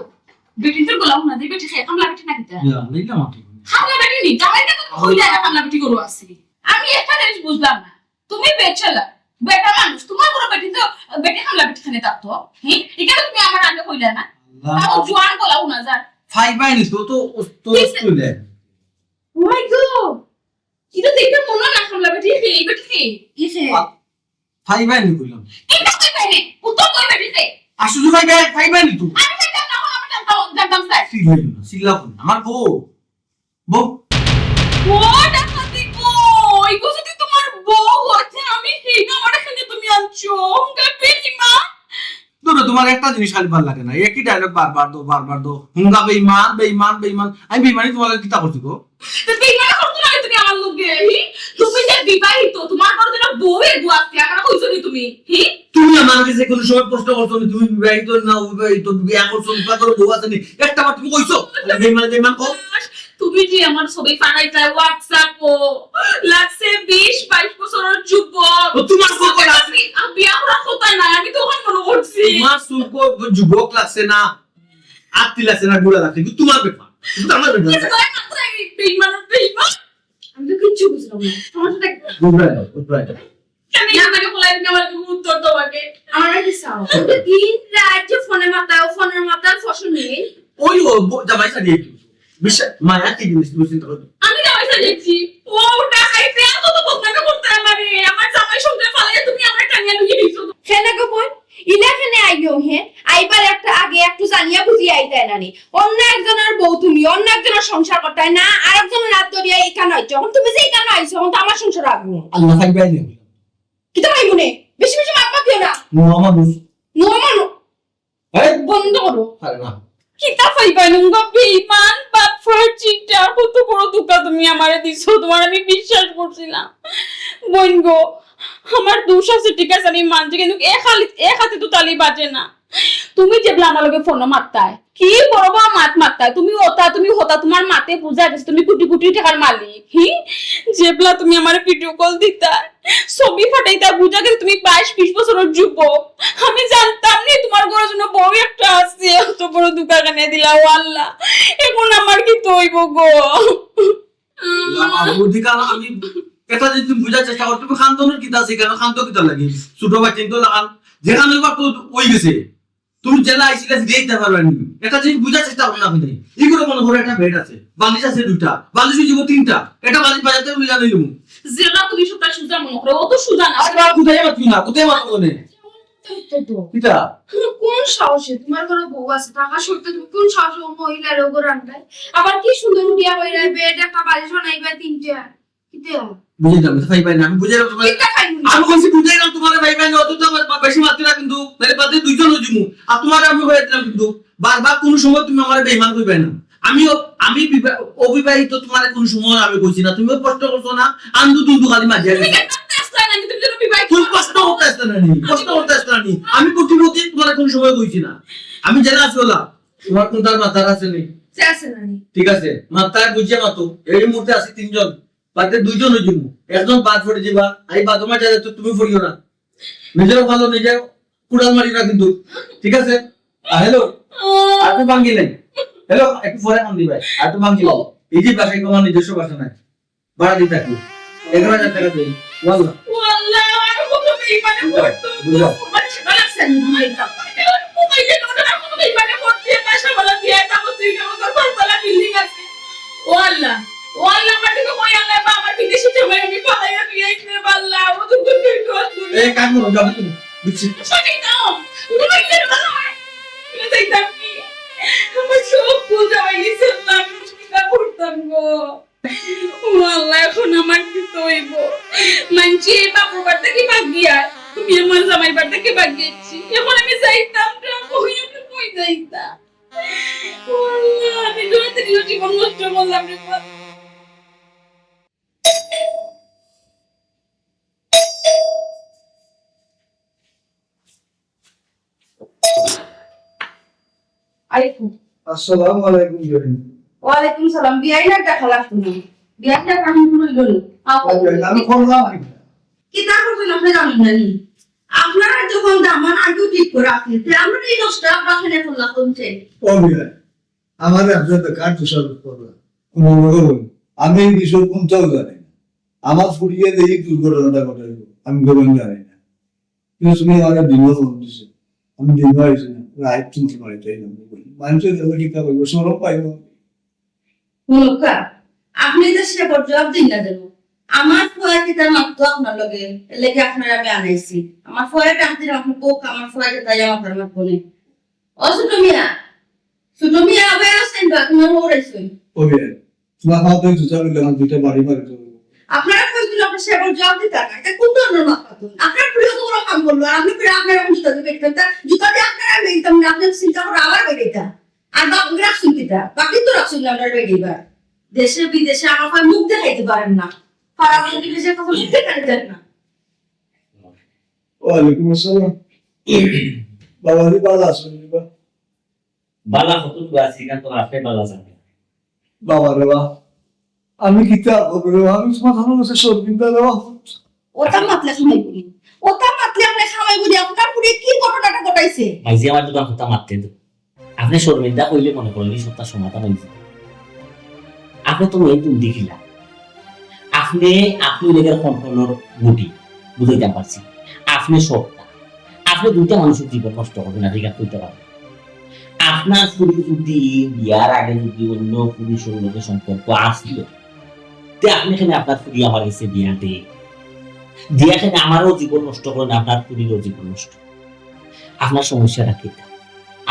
বেটি তো গোলাম না, যে বেটি খায়, কামলা বেটি না কিতা? ইয়া, লইলাম আর কি। কামলা বেটি নি, জামাই তো কই যায় না, কামলা বেটি গরু আছে। আমি একটা জিনিস বুঝলাম না। তুমি বেচারা, বেটা মানুষ, তোমার কোনো বেটি তো, বেটি কামলা বেটি খানে থাকতো। হুম? এখানে তুমি আমার আগে কইলে না। আল্লাহ। তাও জোয়ান গোলা হুনা যায়। ফাইবাই নি তো, তো, তো, কিসে? তুই দেখ। Oh my God! এটা দেখে মনে হয় না কামলা বেটি, এই বেটি, এই সে। ফাইবাই নি কইলাম। এটা তো পাইনি, উত্তর কই বেটি সে? আসলে ফাইবাই, ফাইবাই নি তো। আমি তো জানতাম, আমি জানতাম, জানতাম স্যার। সিল্লাই না, সিল্লা না। আমার বউ, বউ। ও ডাকাতি বউ, এই কথা যদি তোমার বউ হচ্ছে, আমি সেই নাম্বারটা শুনে তুমি আনছো, হুঙ্গা বেইমান। ধরো, তোমার একটা জিনিস খালি ভালো লাগে না, একই ডায়লগ বারবার দো, বারবার দো, হুঙ্গা বেইমান, বেইমান, বেইমান। আমি বেইমানি তোমার লগে কিতা করছি গো? তো বেইমানি করছো না তুমি আমার লগে, হি? তুমি যে বিবাহিত, তোমার ঘরো যেন বউ এগু আছে, আমারে কইছো নি তুমি? হি? তুমি আমার কাছে কোনো সময় প্রশ্ন করছো নি, তুমি বিবাহিত না অবিবাহিত, বিয়া করছো নি, তোমার ঘরো বউ আছে নি, একটা বার তুমি কইছো? বেইমান, বেইমান কও। তুমি যে আমার ছবি ফালাইতায় WhatsApp-ও, লাগছে বিশ বাইশ বছরর যুবক। ও, তোমার কপাল আছে। আমি, আমি বিয়া করার কথা নাই, আমি তো অখন মনো করছি। তোমার চুল কো-, যুবক লাগছে না, আত্তি লাগছে না, বুড়া লাগছে, কিন্তু তোমার ব্যাপার, কিন্তু আমার ব্যাপার না। বেইমান, বেইমান। আমি তো কিচ্ছু বুঝলাম না। সমস্যাটা কি? বুঝলাই না, বুঝলাই না। আমি আপনাকে বলাই দিতে আমার কোনো উত্তর দেওয়াকে। আমার কাছে চাও। দিন রাত যে ফোনে মাতাও, ফোনে মাতাও, ফসল নেই। ওই ও ব-, জামাই সাজিয়ে কি? বিশ্বাস, মায়া কি জিনিস তুমি চিন্তা করো। আমি জামাই সাজিয়েছি। ও ওটা খাইতে এত তো বদনাম করতে আমারে। আমার জামাই সঙ্গে ফালাইয়া তুমি আমার টানিয়া লুকিয়ে দিছো। কেন গো বোন? ইলা কেনে আইও হে? আইবার একটা আগে একটু জানিয়া বুঝিয়া আইতায় নানি। অন্য একজনর বউ তুমি, অন্য একজনর সংসার করতায় না, আর একজনর হাত ধরিয়া ইখানো আইছো। অখন তুমি যে ইখানো আইছো, অখন তো আমার সংসার আগুন। আল্লাহ থাকবে আইলে। কিতা ভাই মনে? বেশি বেশি মাত মাতিও না। নোয়া মানুষ। নোয়া মানুষ। এই! বন্ধ করো। আরে না। কিতা পাইবা নুঙ্গা বেইমান, বাটপার, চিটার, কত বড় ধোঁকা তুমি আমারে দিছো, তোমার আমি বিশ্বাস করছিলাম। বোন গো, আমার দোষ আছে, ঠিক আছে, আমি মানছি, কিন্তু এক হালি-, এক হাতে তো তালি বাজে না। তুমি যেবলা আমার লগে ফোনো মাততায়, কি বড় বড় মাত মাততায়, তুমি ওতা, তুমি হতা, তোমার মাতে বুঝা গেছে তুমি কোটি কোটি টাকার মালিক। হি, যেবলা তুমি আমারে ভিডিও কল দিতা, ছবি ফাটাইতা, বুঝা গেছে তুমি বাইশ বিশ বছরর যুবক। আমি জানতাম নি তোমার ঘরো যেন বউ একটা আছে, অত বড় ধোঁকা কেনে দিলা, ও আল্লাহ, এখন আমার কিতা অইবো গো? আল্লাহ, মাহবুব, অধিকার আমি এটা যদি তুমি বুঝার চেষ্টা করো, তুমি কান্দনের কিতা আছে, কেন কান্দো কিতা লাগি? ছোট বাচ্চা তো লাগান, যেখানে বা তো অই গেছে, তুমি যেলা আইছিলে ফিরে দিতে পারবে না। এটা যদি বুঝার চেষ্টা করো না, আপনি এই করে মনে করো একটা বেড আছে, বালিশ আছে দুইটা, বালিশ হয়ে যাবো তিনটা, এটা বালিশ বাজাতে তুমি জানো যাবো। যেলা তুমি সবটা সুজা মনে করো, ও তো সুজা না। আরে বাবা, কোথায় মাতবি না, কোথায় মাতবো না? কিতা? কোন সাহসে তোমার ঘরো বউ আছে, থাকা সত্ত্বেও তুমি কোন সাহসে ও মহিলার ওগো রান্দায়? আবার কি সুন্দর উঠিয়া হইরা বেড একটা বালিশ বানাইবা তিনটা। কিতা? বুঝাইলাম, এটা পাইবাই না, আমি বুঝাইলাম তোমার। কিতা পাইবো না? আমি বলছি বুঝাইলাম তোমার পাইবাই না, অত তো আমার বেশি মাততে না কিন্তু, নাহলে বাদে দুইজন হয়ে যাবো। আর তোমার আমি হয়ে দিলাম কিন্তু, বারবার কোনো সময় তুমি আমার বেইমান কইবাই না। আমিও, আমি বিবা-, অবিবাহিত, তোমার কোনো সময় আমি কইছি না, তুমিও কষ্ট করছো না, আন্দু দুন্দু খালি মাঝে তুমি আগে। কেন করতে আসলে না? তুমি যেন বিবাহিত। তুই কষ্ট করতে আসতে না নি, কষ্ট করতে আসতে না নি। আমি কোটিপতি, তোমার কোনো সময় কইছি না। আমি জেলা আছি ওলা, তোমার কোন তার মাথার আছে নি? সে আছে না নি? ঠিক আছে, মাথায় বুঝিয়ে মাতো। এই মুহূর্তে আছি তিনজন, বাদে দুইজন হয়ে যাবো, একজন বাদ পড়ে যাবা। এই বাদ মাঝে তো তুমি পড়িও না, নিজেরও ভালো, নিজের কুড়াল মারি না কিন্তু, ঠিক আছে? আর হ্যালো, আর তো ভাঙ্গি নাই। হ্যালো, একটু পরে ফোন দিবাই, আর তো ভাঙ্গি নাই। এই যে বাসায় তোমার নিজস্ব বাসা নাই, ভাড়া দিতে থাকি, এগারো হাজার টাকা দিই। ওয়াল্লাহ। ওয়াল্লাহ, আর কত বেইমানে বুঝাও, করতো। বুঝাও। মানে, সেটা লাগছে না, ভাই। মোবাইলে ওটা কত বেইমানে করতে, বাসা ভাড়া দিয়ে, তারপর তুই আমার দশতলা বিল্ডিং আছে। ও আল্লাহ, ও আল্লাহ, আমার দিকে কই আল্লাহ, বা আমার বিদেশি জামাই আমি পালাইয়া নিয়ে আইতে পারলাম। ও তো দুই দিন দশ দিন। এই কাজ করো, যাবো তুমি। বুঝছি। সঠিক নাও। মোবাইলে ভালো হয়। এটা চাইতাম কি? আমার সব ভুল জামাই গেছে, আমি কিতা করতাম গো? ও আল্লাহ, এখন আমার কিতা অইবো? মানছি এই বাপর বাড়ি থাকি ভাগিয়া, তুমি আমার জামাই বাড়ি থাকি ভাগিয়েছি। এখন আমি যাইতাম না, কই আমি কই যাইতাম? ও আল্লাহ, আমি তো রাতে দিনে জীবন নষ্ট করলাম রে বাবা। আলাইকুম। আসসালামু আলাইকুম, জরিন। ওয়ালাইকুম সালাম। বিয়াইন আর দেখা লাগতো না। বিয়াইন আর কাহিনী বললো না। আচ্ছা, আমি করলাম। কিতা করবেন আপনি জানেন না নি? আপনারা যখন দামান আগেও ঠিক করে রাখেন, তে আমরা এই নষ্ট আপনার এখানে করলাম কমছে। ও বিয়াই, আমার আপনি বেকার দোষারোপ করলাম। মনে করুন, আমি এই বিষয়ে কোনটাও জানি না। আমার ফুরিয়ে এই দুর্ঘটনাটা ঘটাইব, আমি গরম জানি না। কিন্তু তুমি আমার দিনও ফোন দিছো, আমি দিনও আইছি না, রাইট তুমি বাড়িতে আইলাম। মানুষের গেলে কিতা বলবো, সরম পাইব। হুনুক্কা, আপনি যে সে জবাব দিন না দেন। আমার ফুয়া কিতা মাততো আপনার লগে, এর লাগি আপনার আমি আনাইছি। আমার ফুয়া ডাক দিলাম, আপনি কোক, আমার ফুয়া কিতা ইয়া মাতার মাতবো নে। ও ছোট মিয়া, ছোট মিয়া, আবার আছেন বা, আপনার খবর আইসুন। ও বিয়াই, তোমার খাওয়া তো জুতা বললে আমার দুইটা বাড়ি মারে তো। আপনারা কইছিল আপনার সেবার জবাব দিতে না, এটা কোন ধরনের মাত মাতুন? আপনার প্রিয় তো ওরা কাম করলো, আর আপনি ফিরে আপনার এখন জুতা দিয়ে বেরিয়ে দিতাম, জুতা দিয়ে আপনারা বেরিয়ে দিতাম না, আপনি চিন্তা করে আবার বেরিয়ে দিতাম। আর বাপ রাখছুন কিতা? বাকি তো রাখছুন না, আপনার বেরিয়ে দিবার। দেশে বিদেশে আমার ভাই মুখ দেখাইতে পারেন না। পাড়া প্রতিবেশীর কথা বলতে পারে যান না। ওয়ালাইকুম আসসালাম। বাবা রে, ভালা আছইন নি বা? ভালা কতটুকু আছি, ইখান তো আপনে ভালা জানইন। বাবা রে বা, আমি কিতা করমু রে বা? আমি তুমার কাছে শরমিন্দা রে বা। ওটা মাতলে খামাইবো নি? ওটা মাতলে আপনে খামাইবো নি? আপনার পুড়িয়ে কি ঘটনাটা ঘটাইছে? মাইজি, আমার দুকান কথা মাততে দেও। আপনে শরমিন্দা কইলে মনে করইন ই সবটা সমাধান অইযিবো। আপনে তো মেইন দুর্নীতিআলা। আপনে, আপনে লেগের কন্ট্রোলর গুটি, বুঝাইতাম পারছি। আপনে সবটা। আপনে দুইটা মানুষর জীবন নষ্ট করবা না, ঠিক আছে, কইতে পারো। আপনার ফুরি যুদি বিয়ার আগে যুদি অন্য পুরুষর লগে সম্পর্ক আছিল, তে আপনে কেনে আপনার ফুরি আমার গেছে বিয়া দেইন? দিয়া কেনে আমারও জীবন নষ্ট করইন, আপনার ফুরিরও জীবন নষ্ট। আপনার সমস্যাটা কিতা?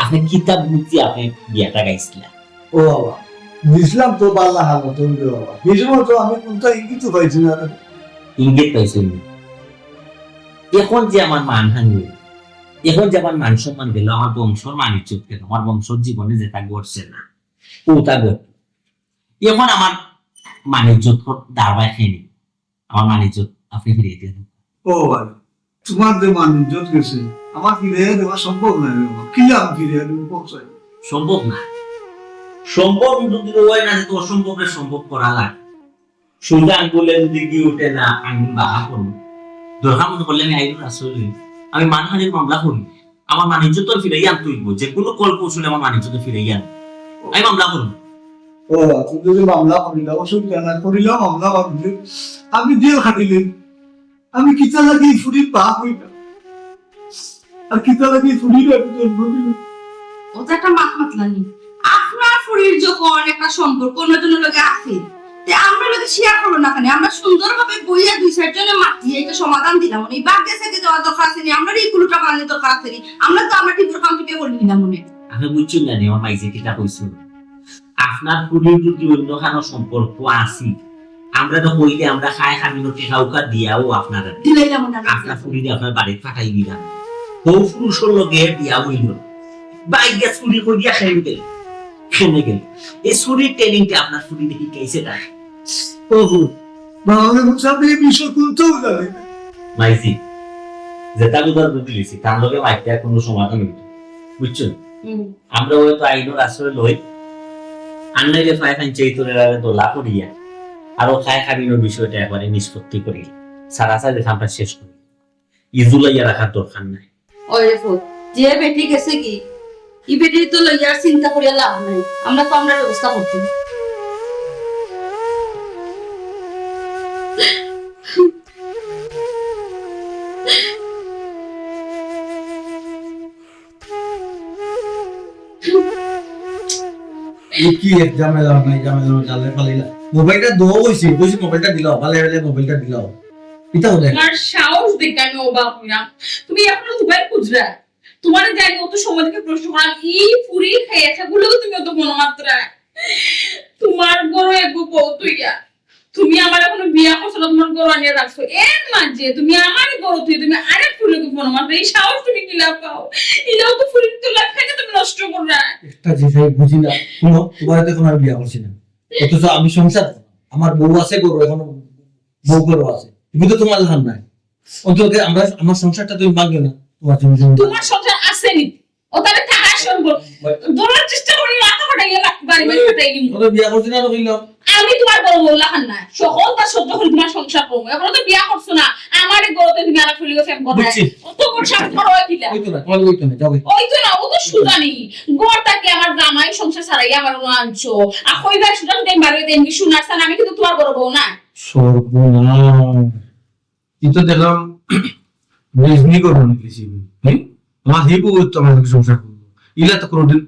আপনে কিতা বুঝি আপনে বিয়াটা গাইছিলা? ও বাবা, বুঝলাম তো ভালা হালত অইলো বাবা। হি সময় তো আমি কুনটা ইঙ্গিতও পাইছি না। ইঙ্গিত পাইছইন নি? এখন যে আমার মানহানি, এখন যে আমার মান সম্মান গেল, আমার বংশর মান ইজ্জত গেল, আমার বংশর জীবনে যেটা ঘটছে না, ওটা ঘটল। এখন আমার মান ইজ্জত দারবায় খেয়ে নি, আমার মান ইজ্জত আপনে ফিরিয়ে দেন। ও বাবা, তুমার যে মান ইজ্জত গেছে, আমার ফিরাইয়া দেওয়া সম্ভব নায় রে বাবা। কিলা আমি ফিরাইয়া দেবো, কও চাই? সম্ভব না। সম্ভব যুদি অয় না, তে অসম্ভবরে সম্ভব করা লাগে। সোজা আঙ্গুলে যুদি ঘি উঠে না, আঙ্গুল বাঁকা করমু। দরকার মনে করলে আমি আইনর আশ্রয় লই, আমি মানহানির মামলা করি। আমার মান ইজ্জত তো ফিরাইয়া আনতে অইবো, যে কুনু কল কৌশলে আমার মান ইজ্জত ফিরাইয়া আন। আমি মামলা করমু। ও, তুমি যুদি মামলা করিলাও, অসুবিধা নাই, করিলাও মামলা, করিলে আমি জেল খাটিলে। আমি কিতা লাগি ফুরির বাপ অইলাম? আর কিতা লাগি ফুরির আমি জন্ম দিলাম? ওটা একটা মাত মাতলানি। আপনার ফুরির যখন একটা সম্পর্ক অন্যজনর লগে আছে, তে আমরার লগে শেয়ার করলো না কেনে? আমরা সুন্দরভাবে বইয়া দুই চাইরজনে মাতিয়া এটা সমাধান দিলাম। মানে, এই বাদ গেছে কি যাওয়ার দরকার আছে নি? আমরার এই কুলুটা বানানোর দরকার আছে নি? আমরা তো আমরা টিপুর কাম টিপে বলি নিলাম মনে। আপনে বুঝছইন না নি, আমার মাইজি কিতা কইছইন? আপনার ফুরির যুদি অন্য কারো সম্পর্ক আছে, আমরা তো কইলে আমরা খায় খামিনো টেকা উকা দিয়াও আপনার দিলাইলাম না। আপনার ফুরিরে আপনার বাড়িত পাঠাই দিলাম। বউ পুরুষর লগে বিয়া অইল, বাইরে চুরি করিয়া খেয়ে গেল, খেয়ে গেল। এই চুরির ট্রেনিংটা আপনার ফুরিরে শিখাইছে না। ওহো, বাবা, আমি বুঝলাম এই বিষয় কুনটাও জানি না। মাইজি, যেটা বুঝার বুঝি লিছি, তার লগে মাইতে আর কুনু সমাধান অইতো না। বুঝছইন? হুম। আমরা হয়তো আইনর আশ্রয় লই, আর নাইলে ফাই ফাইন চেইতরে দলা করিয়া, আরো খায় খামিনোর বিষয়টা একবারে নিষ্পত্তি করি, সারাসারি কামটা শেষ করি। ইজুলাইয়া রাখার দরকার নাই। ওই দেখো, যে বেটি গেছে কি, ই বেটি তো লইয়া আর চিন্তা করিয়া লাভ নাই। আমরা তো আমরা ব্যবস্থা করতে। ই কি এক ঝামেলা নাই, ঝামেলা নাই, জালে ফালাইলা। মোবাইলটা দো কইছি, কইছি মোবাইলটা দিলাও, ফালাই ফালাই মোবাইলটা দিলাও। ইতা হলে তোমার সাহস দেখে আমি অবাক হইলাম। তুমি এখনো মোবাইল খুঁজরা? তোমার জানি অত সময় থেকে প্রশ্ন করাম, ই ফুরি খেয়ে সেগুলো তুমি অত মনোমাত্রা। তোমার ঘরো এগো বউ তুইয়া তুমি আমার এখনো বিয়া করছো না, তোমার ঘরো আনিয়া রাখছো। এর মাঝে তুমি আমার ঘরো তুই তুমি আরেক ফুরির লগে ফোন মারবে, এই সাহস তুমি কিলা পাও? এটাও তো ফুরির তো লাইফ থেকে তুমি নষ্ট কররা। একটা জিনিস আমি বুঝি না, শুনো, তোমার তো এখন আমি বিয়া করছি না, অথচ আমি সংসার, আমার বউ আছে ঘরো, এখনো বউ ঘরো আছে, তুমি তো তোমার লাখান নাই। অন্তত আমরা, আমার সংসারটা তুমি ভাঙিও না, তোমার জন্য। তোমার সংসার আছে নি? ও তাহলে থাকা সম্ভব। দূরের চেষ্টা করি মাথা ফাটাইয়া লা-, বাড়ি বাড়ি ফাটাই দিমু। ওরা বিয়া করছি না, তো কইলাম। আমি তোমার বড় বউ লাখান না। সকল তা সহ্য করি তোমার সংসার করবো। এখনো তো বিয়া করছো না। আমার এই ঘরতে তুমি আরেক ফুরির লগে ফেম করবে। বুঝছি। অত বড় সাহস বড় হয় কিলা? ওই তো না, তোমার ওই তো না, যাও। ওই তো না, ও তো সুজানি। ঘর থাকি আমার জামাই সংসার ছাড়াই আমার অনো আনছো। আর কইবার সুজান দেন বারো দেন কি শুনার সান, আমি কিন্তু তোমার বড় বউ না। সর্বনাশ। ই তো দেখলাম রেজনি করবো নাকি সিবি, হ্যাঁ? আমার হি বউ তো আমার লগে সংসার করবো। ইলা তো কোনোদিন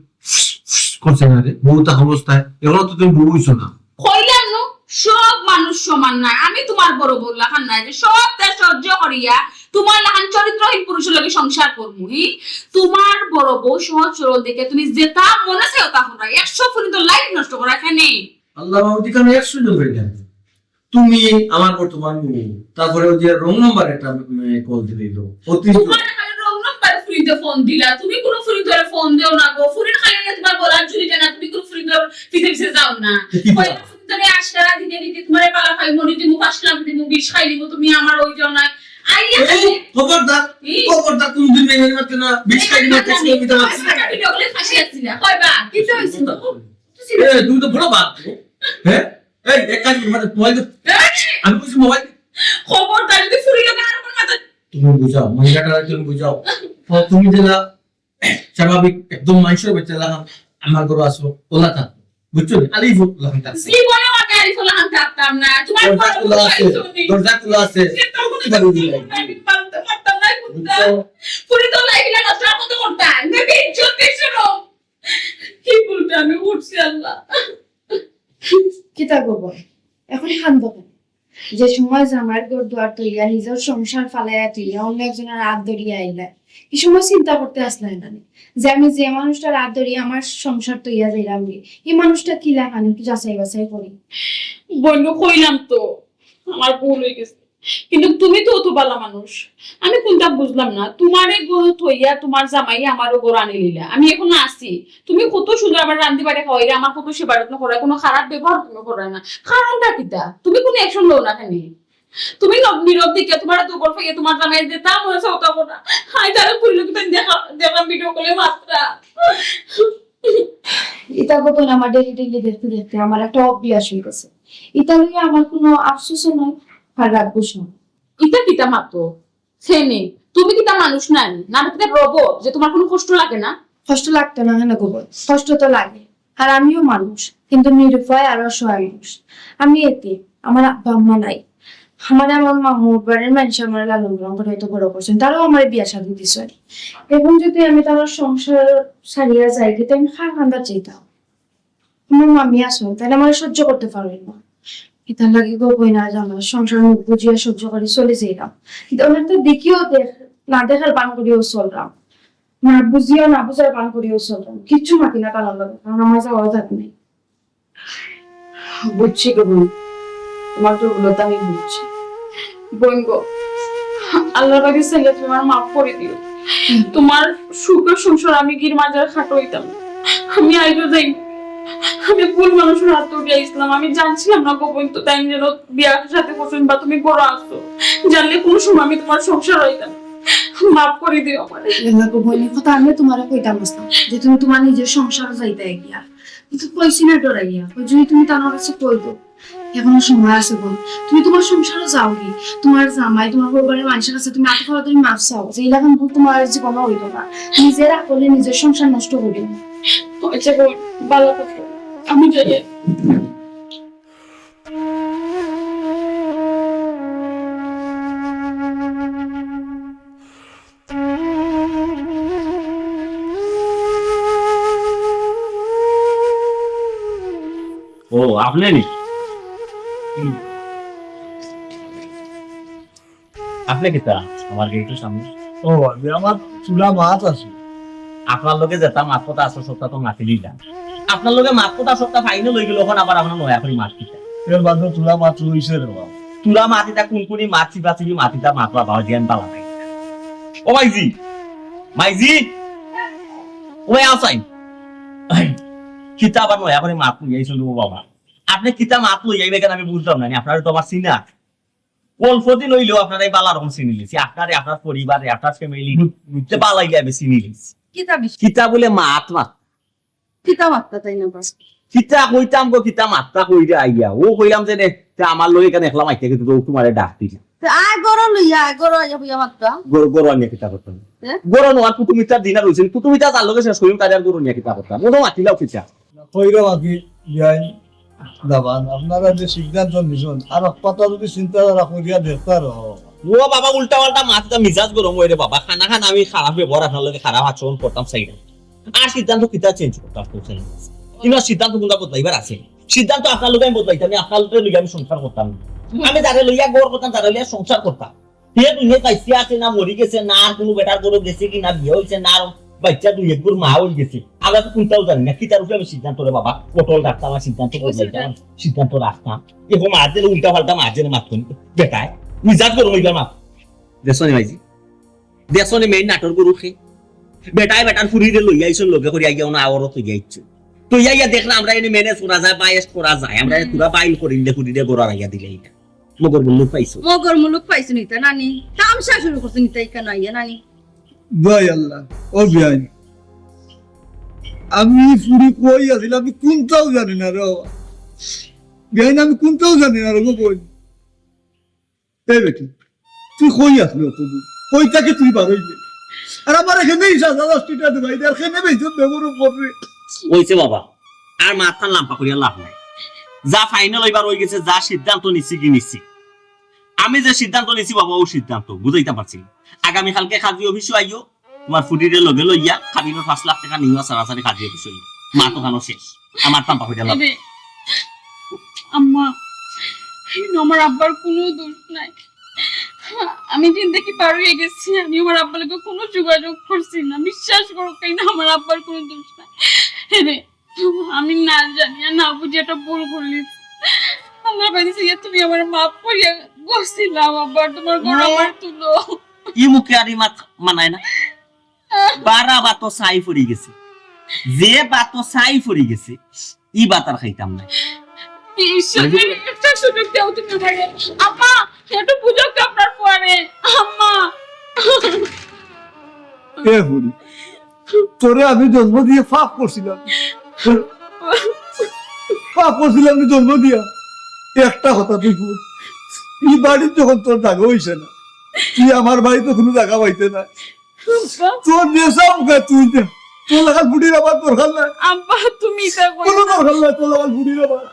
করছে না রে, বউ থাকা অবস্থায়। এখনো তো তুমি বউ হইছো না। কইলাম নু, সব মানুষ সমান না। আমি তোমার বড় বউ লাখান না যে সব তা সহ্য করিয়া তোমার লাখান চরিত্রহীন পুরুষর লগে সংসার করমু, হি? তোমার বড় বউ সহজ সরল দেখে তুমি যেটা মনে চায় ওটা করো। একশো ফুরিন্তর লাইফ নষ্ট করা এখানে। আল্লাহ মাহমুদ, আমি একশো জন হয়ে গেলাম। তুমি আমার বর্তমান বউ, তারপরে ওই যে রং নাম্বার একটা, উম, কল দিলে তো। অতি তোমার খালি রং নাম্বার ফুরিতে ফোন দিলা, তুমি কোনো ফুরিন্তরে ফোন দেও না গো, ফুরিন খালি নিয়ে তোমার গলার ঝুলিটা না, তুমি কোনো ফুরিন্তর পিছে পিছে যাও না। তো কি কয় করো? ফুরিন আরে আজকাল দিনে দিনে তোমার পালা খাই মনে দিমু, পাঁচ লাখ দিমু, বিষ খাই দিমু, তুমি আমার ওই জন্য আইয়া এই, খালি খবরদার, এই। খবরদার, কোনদিন মেনে নিতে না, বিষ খাই দিমু, পাঁচ লাখ দিমু, পাঁচ লাখ দিমু, বলে ফাঁসি আসছি না, কয়বার? কিন্তু হইছে তো। এ, তুমি তো বড় বাপ, হ্যাঁ? এই, এক কাজ করি, মানে, মোবাইল দে। এই! আমি বলছি মোবাইল। খবরদার, যদি চুরি লাগে আর কোনো মাথা তুমি বুঝাও, মহিলাটারে তুমি বুঝাও। তো তুমি যেলা স্বাভাবিক, একদম মানুষের বাচ্চা লাগাম, আমার ঘরে আসো, ওলা থাক। বুঝছো নি? আলি ফুট লাগাম থাক। জীবনে আমি আলি ফুট লাগাম থাকতাম না। তোমার দরজা খোলা আছে, দরজা খোলা আছে। কিভাবে দিলাই? মারতাম না, কুত্তা। বুঝছো? পুরি তো লাইফ না নষ্ট করতে করতে। আমি ইজ্জত দিছো। কি বলতে আমি উঠছি আল্লাহ। কিতা করবো? এখন কান্দো কেনে? যে সময় জামাইর ঘর দুয়ার থইয়া, নিজর সংসার ফালাইয়া থইয়া, অন্য একজনর আত ধরিয়া আইলায়, ই সময় চিন্তা করতে আছলায় না নি? যে আমি যে মানুষটার আত ধরিয়া আমার সংসার থইয়া যাইরাম গি, ই মানুষটা কিলাখান একটু যাচাই বাছাই করি। বইন, কইলাম তো, আমার ভুল অই গেছে। কিন্তু তুমি তো অত ভালা মানুষ, আমি কুনতা বুঝলাম না। তোমারে ঘরো থইয়া তোমার জামাইয়ে আমারও ঘরো আনি লইলা, আমি এখন আছি। তুমি কত সুন্দর আমার রান্ধি বাড়ি খাওয়াইরা, আমার কত সেবা যত্ন কররায়, কোনো খারাপ ব্যবহার তুমি কররায় না। কারণটা কিতা? তুমি কোনো অ্যাকশন লও না কেনে? তুমি নব-, নীরব দেখিয়া তোমার দুর্বল পাইয়া তোমার জামাই যে তা মনে চায় অতা করো না। হায়, যারা পুরি লোক তাই দেখা, দেখলাম ভিডিও কলে মাতরা। ইতা কথা না, আমার ডেইলি ডেইলি দেখতে দেখতে আমার একটা অভ্যাস অই গেছে। ইতা লইয়া আমার কোনো আফসোসও নাই, আর রাগ গুছও নাই। ইতা কিতা মাতো? সে নেই। তুমি কিতা মানুষ নায়? না তো কিতা রোবট যে তোমার কোনো কষ্ট লাগে না? কষ্ট লাগতো না কেনে গো বইন? কষ্ট তো লাগে। আর আমিও মানুষ, কিন্তু নিরুপায় আর অসহায় মানুষ। আমি এতিম, আমার আব্বা আম্মা নাই। আমারে আমার মামুর বাড়ির মাইনষে আমারে লালন পালন করি অত বড় করছইন, তারাও আমারে বিয়া শাদী দিছইন। এখন যদি আমি তারার সংসার ছাড়িয়া যাইগি, তে আমি কার কান্দাত যাইতাম? আমার মামি আছইন, তাইলে আমারে সহ্য করতে পারইন না। ইতার লাগি গো বইন, আজ আমার সংসার মুখ বুঝিয়া সহ্য করি চলি যাইরাম। কিন্তু অনেকটা দেখিও দেখ, না দেখার ভান করিও চলরাম, না বুঝিয়া না বুঝার ভান করিও চলরাম। কিচ্ছু মাতি না তারার লগে, কারণ আমার যাওয়া যাত নাই। বুঝছি গো বইন, তোমার দুর্বলতা আমি বুঝছি। বইন গো, আল্লাহর কাছে চাইয়া তুমি আমারে মাফ করি দিও। তোমার সুখের সংসার আমি গির মাঝে আর খাটো অইতাম না। আমি আইজও যাই, আমি ভুল মানুষর আত ধরিয়া আইছলাম, আমি জানছিলাম না গো বইন তো তাইন যেন বিয়া শাদী করছইন বা তুমি ঘরো আছো, জানলে কোনো সময় আমি তোমার সংসার অইতাম। মাফ করি দিও আমারে। আল্লাহ গো বইন, ই কথা আমিও তোমারে কইতাম আছলাম যে তুমি তোমার নিজর সংসারো যাইতায় গিয়া। কিন্তু কইছি না ডরাইয়া, কই যদি তুমি তান কাছে কই দেও, এখনো সময় আছে বইন, তুমি তোমার সংসারো যাওগি, তোমার জামাই, তোমার বউর বাড়ির মাইনষর কাছে তুমি আতো করি মাফ চাও, যে ইলাখান ভুল তোমার জীবনো অইতো না। নিজর আকলে নিজর সংসার নষ্ট করিও না। আচ্ছা বইন, ভালা থাকো, আমি যাই। ও, আপনে নি? আপনে কিতা আমার গেইটর সামনে? ও, আমি আমার চুলা মাত আছে। আপনার লগে যেতা মাত কথা আছে, সবতা তো মাতি দিলাম। আপনার লগে মাত কথা সবতা ফাইনাল অই গেল, অখন আবার আপনার নয়া করি মাত কিতা? এর বাদে চুলা মাত রইছে রে বাবা। চুলা মাত ইতা কুনকুনি মাত, চিপা চিপি মাত ইতা মাত বাবা, জ্ঞান পালা নাই। ও মাইজি, মাইজি, ও ভাই আছাই। কিতা আবার নয়া করি মাত লইয়া আইছইন রে বাবা? আপনে কিতা মাত লইয়া আইবা কেনে আমি বুঝলাম না, আপনারে তো আমার চিনা। অল্প দিন অইলেও আপনারে ভালা রকম চিনিলিছি, আপনারে, আপনার পরিবাররে, আপনার ফ্যামিলি, বুঝ-, বুঝছি। তে ভালা অইলে আমি চিনিলিছি। কিতা বিষয়? কিতা বুলে মাত মাত। কিতা মাততা তাইন আবার? কিতা কইতাম গো, কিতা মাততা কইরা আইয়া। ও কইলাম যে নে, তে আমার লগে কেনে একলা মাততে কিন্তু তো তোমারে ডাক দিলা। তে আয় ঘরো লইয়া, আয় ঘরো আইয়া বইয়া মাততা। ঘরো, ঘরো আনিয়া কিতা করতাম? তে? ঘরো নোয়ার কুটুমিতার দিন আর অইছে, কুটুমিতা যার লগে শেষ করিম, তারে আর ঘরো নিয়া কিতা করতাম? ও তো মাতিলাও কিতা? কইরো বাকি বিয়াই। দাবান, আপনারা যে সিদ্ধান্ত নিছইন, আর এক পাতা যদি চিন্তাধারা করিয়া দেখতা রও। ও বাবা, উল্টা পাল্টা মাত, মিজাজ গরম অয় রে বাবা। খানা খানা আমি খারাপ ব্যবহার, আপনার লগে খারাপ আচরণ করতাম চাই না। আর সিদ্ধান্ত কিতা চেঞ্জ করতাম, কইছেন? কিন্তু সিদ্ধান্ত কুনটা বদলাইবার আছে? সিদ্ধান্ত আপনার লগে আমি বদলাইতাম, আমি আপনার লগে আমি সংসার করতাম না। আমি যারে লইয়া ঘর করতাম, যারে লইয়া সংসার করতাম। হে দুনিয়াত বাইচ্চা আছে না, মরি গেছে না, আর কুনু বেটার ঘরো গেছে কি না, বিয়া অইছে না, আর বাইচ্চা দুই একগুর মা অই গেছে। আমরা তো কুনটাও জানি না, কিতার উপরে আমি সিদ্ধান্ত রে বাবা, পটল রাখতাম আর সিদ্ধান্ত বদলাইতাম, সিদ্ধান্ত রাখতাম। এখন মার দিলে উল্টা পাল্টা মার দিলে মাত করি। বেটায়, মিজাজ গরম অইবার মাত। দেখছো নি ভাইজি? দেখছো নি মেইন নাটক গরু খে? বেটায় বেটার ফুরিরে লইয়া আইছইন লগে করি আইয়া না আওরত লইয়া আইছইন। তুই আইয়া দেখলা আমরা এনে ম্যানেজ করা যায়, বাইশ করা যায়, আমরা এনে পুরা বাইল করি দিলে, করি দিয়ে গোড়া রাখিয়া দিলে এটা। মগর মুলুক পাইছো। মগর মুলুক পাইছো নিতা নানি। তামশা শুরু করছো নিতা ইখান আইয়া নানি। দোয়াই আল্লাহ, ও বিয়াইন, আমি ফুড়ি কই আছিল, আমি কুনটাও জানি না রে বাবা। বিয়াইন, আমি কুনটাও জানি না রে গো বইন। এই বেটি, তুই কই আসলি অত দূর? কই থাকি তুই বার হইলি? আর আমার এখানেই সাজা দশ টিকা দিবাই দে, আর এখানে বেজন বেগুন পড়বে। অইছে বাবা, আর মাথা লাম্বা করিয়া লাভ নাই। যা ফাইনাল অইবার অই গেছে, যা সিদ্ধান্ত নিছি কি নিছি। আমি যে সিদ্ধান্ত নিছি বাবা, ও সিদ্ধান্ত বুঝাইতাম পারছি না। আগামীকালকে কাজী অফিসো আইও, তোমার ফুড়িরে লগে লইয়া কাবিনর পাঁচ লাখ টেকা নিয়া সারাসারি কাজী অফিসো আইও। মাথা খানো শেষ, আমার তাম্পা হইয়া লাভ। এরে, আম্মা, ইনো আমার আব্বার কুনু দোষ নাই। আমি দিন দেখি পার হইয়া গেছি, আমি আমার আব্বার লগে কুনু যোগাযোগ করছি না। বিশ্বাস করো, কেন আমার আব্বার কুনু দোষ নাই। এরে, আমি না জানি আর না বুঝি একটা ভুল করলি। আল্লাহর বাড়ি থেকে তুমি আমার মাফ করিয়া গছিলাম, আব্বার তোমার ঘর আমার তুলো। ই মুখে আর ই মাত মানায় না। বারা বাতো ছাই পড়ি গেছে, যে বাতো ছাই পড়ি গেছে, ই বাত আর খাইতাম না। ঈশ্বর, একটা সুযোগ দাও তুমি আমারে। আম্মা, একটু বুঝো তো আপনার পরে। আম্মা। এ ফুড়ি, তোরে আমি জন্ম দিয়া পাপ করছিলাম। পাপ করছিলাম নি জন্ম দিয়া। একটা কথা তুই কইস, ই বাড়িত যখন তোর জাগা অইছে না, তুই আমার বাড়িত কুনু জাগা পাইতে না। তোর যে সামগা তুই দে। তোর লাখান ফুড়ির আমার দরকার নাই। আব্বা, তুমি ইতা কইও না। কুনু দরকার নাই তোর লাখান ফুড়ির আমার।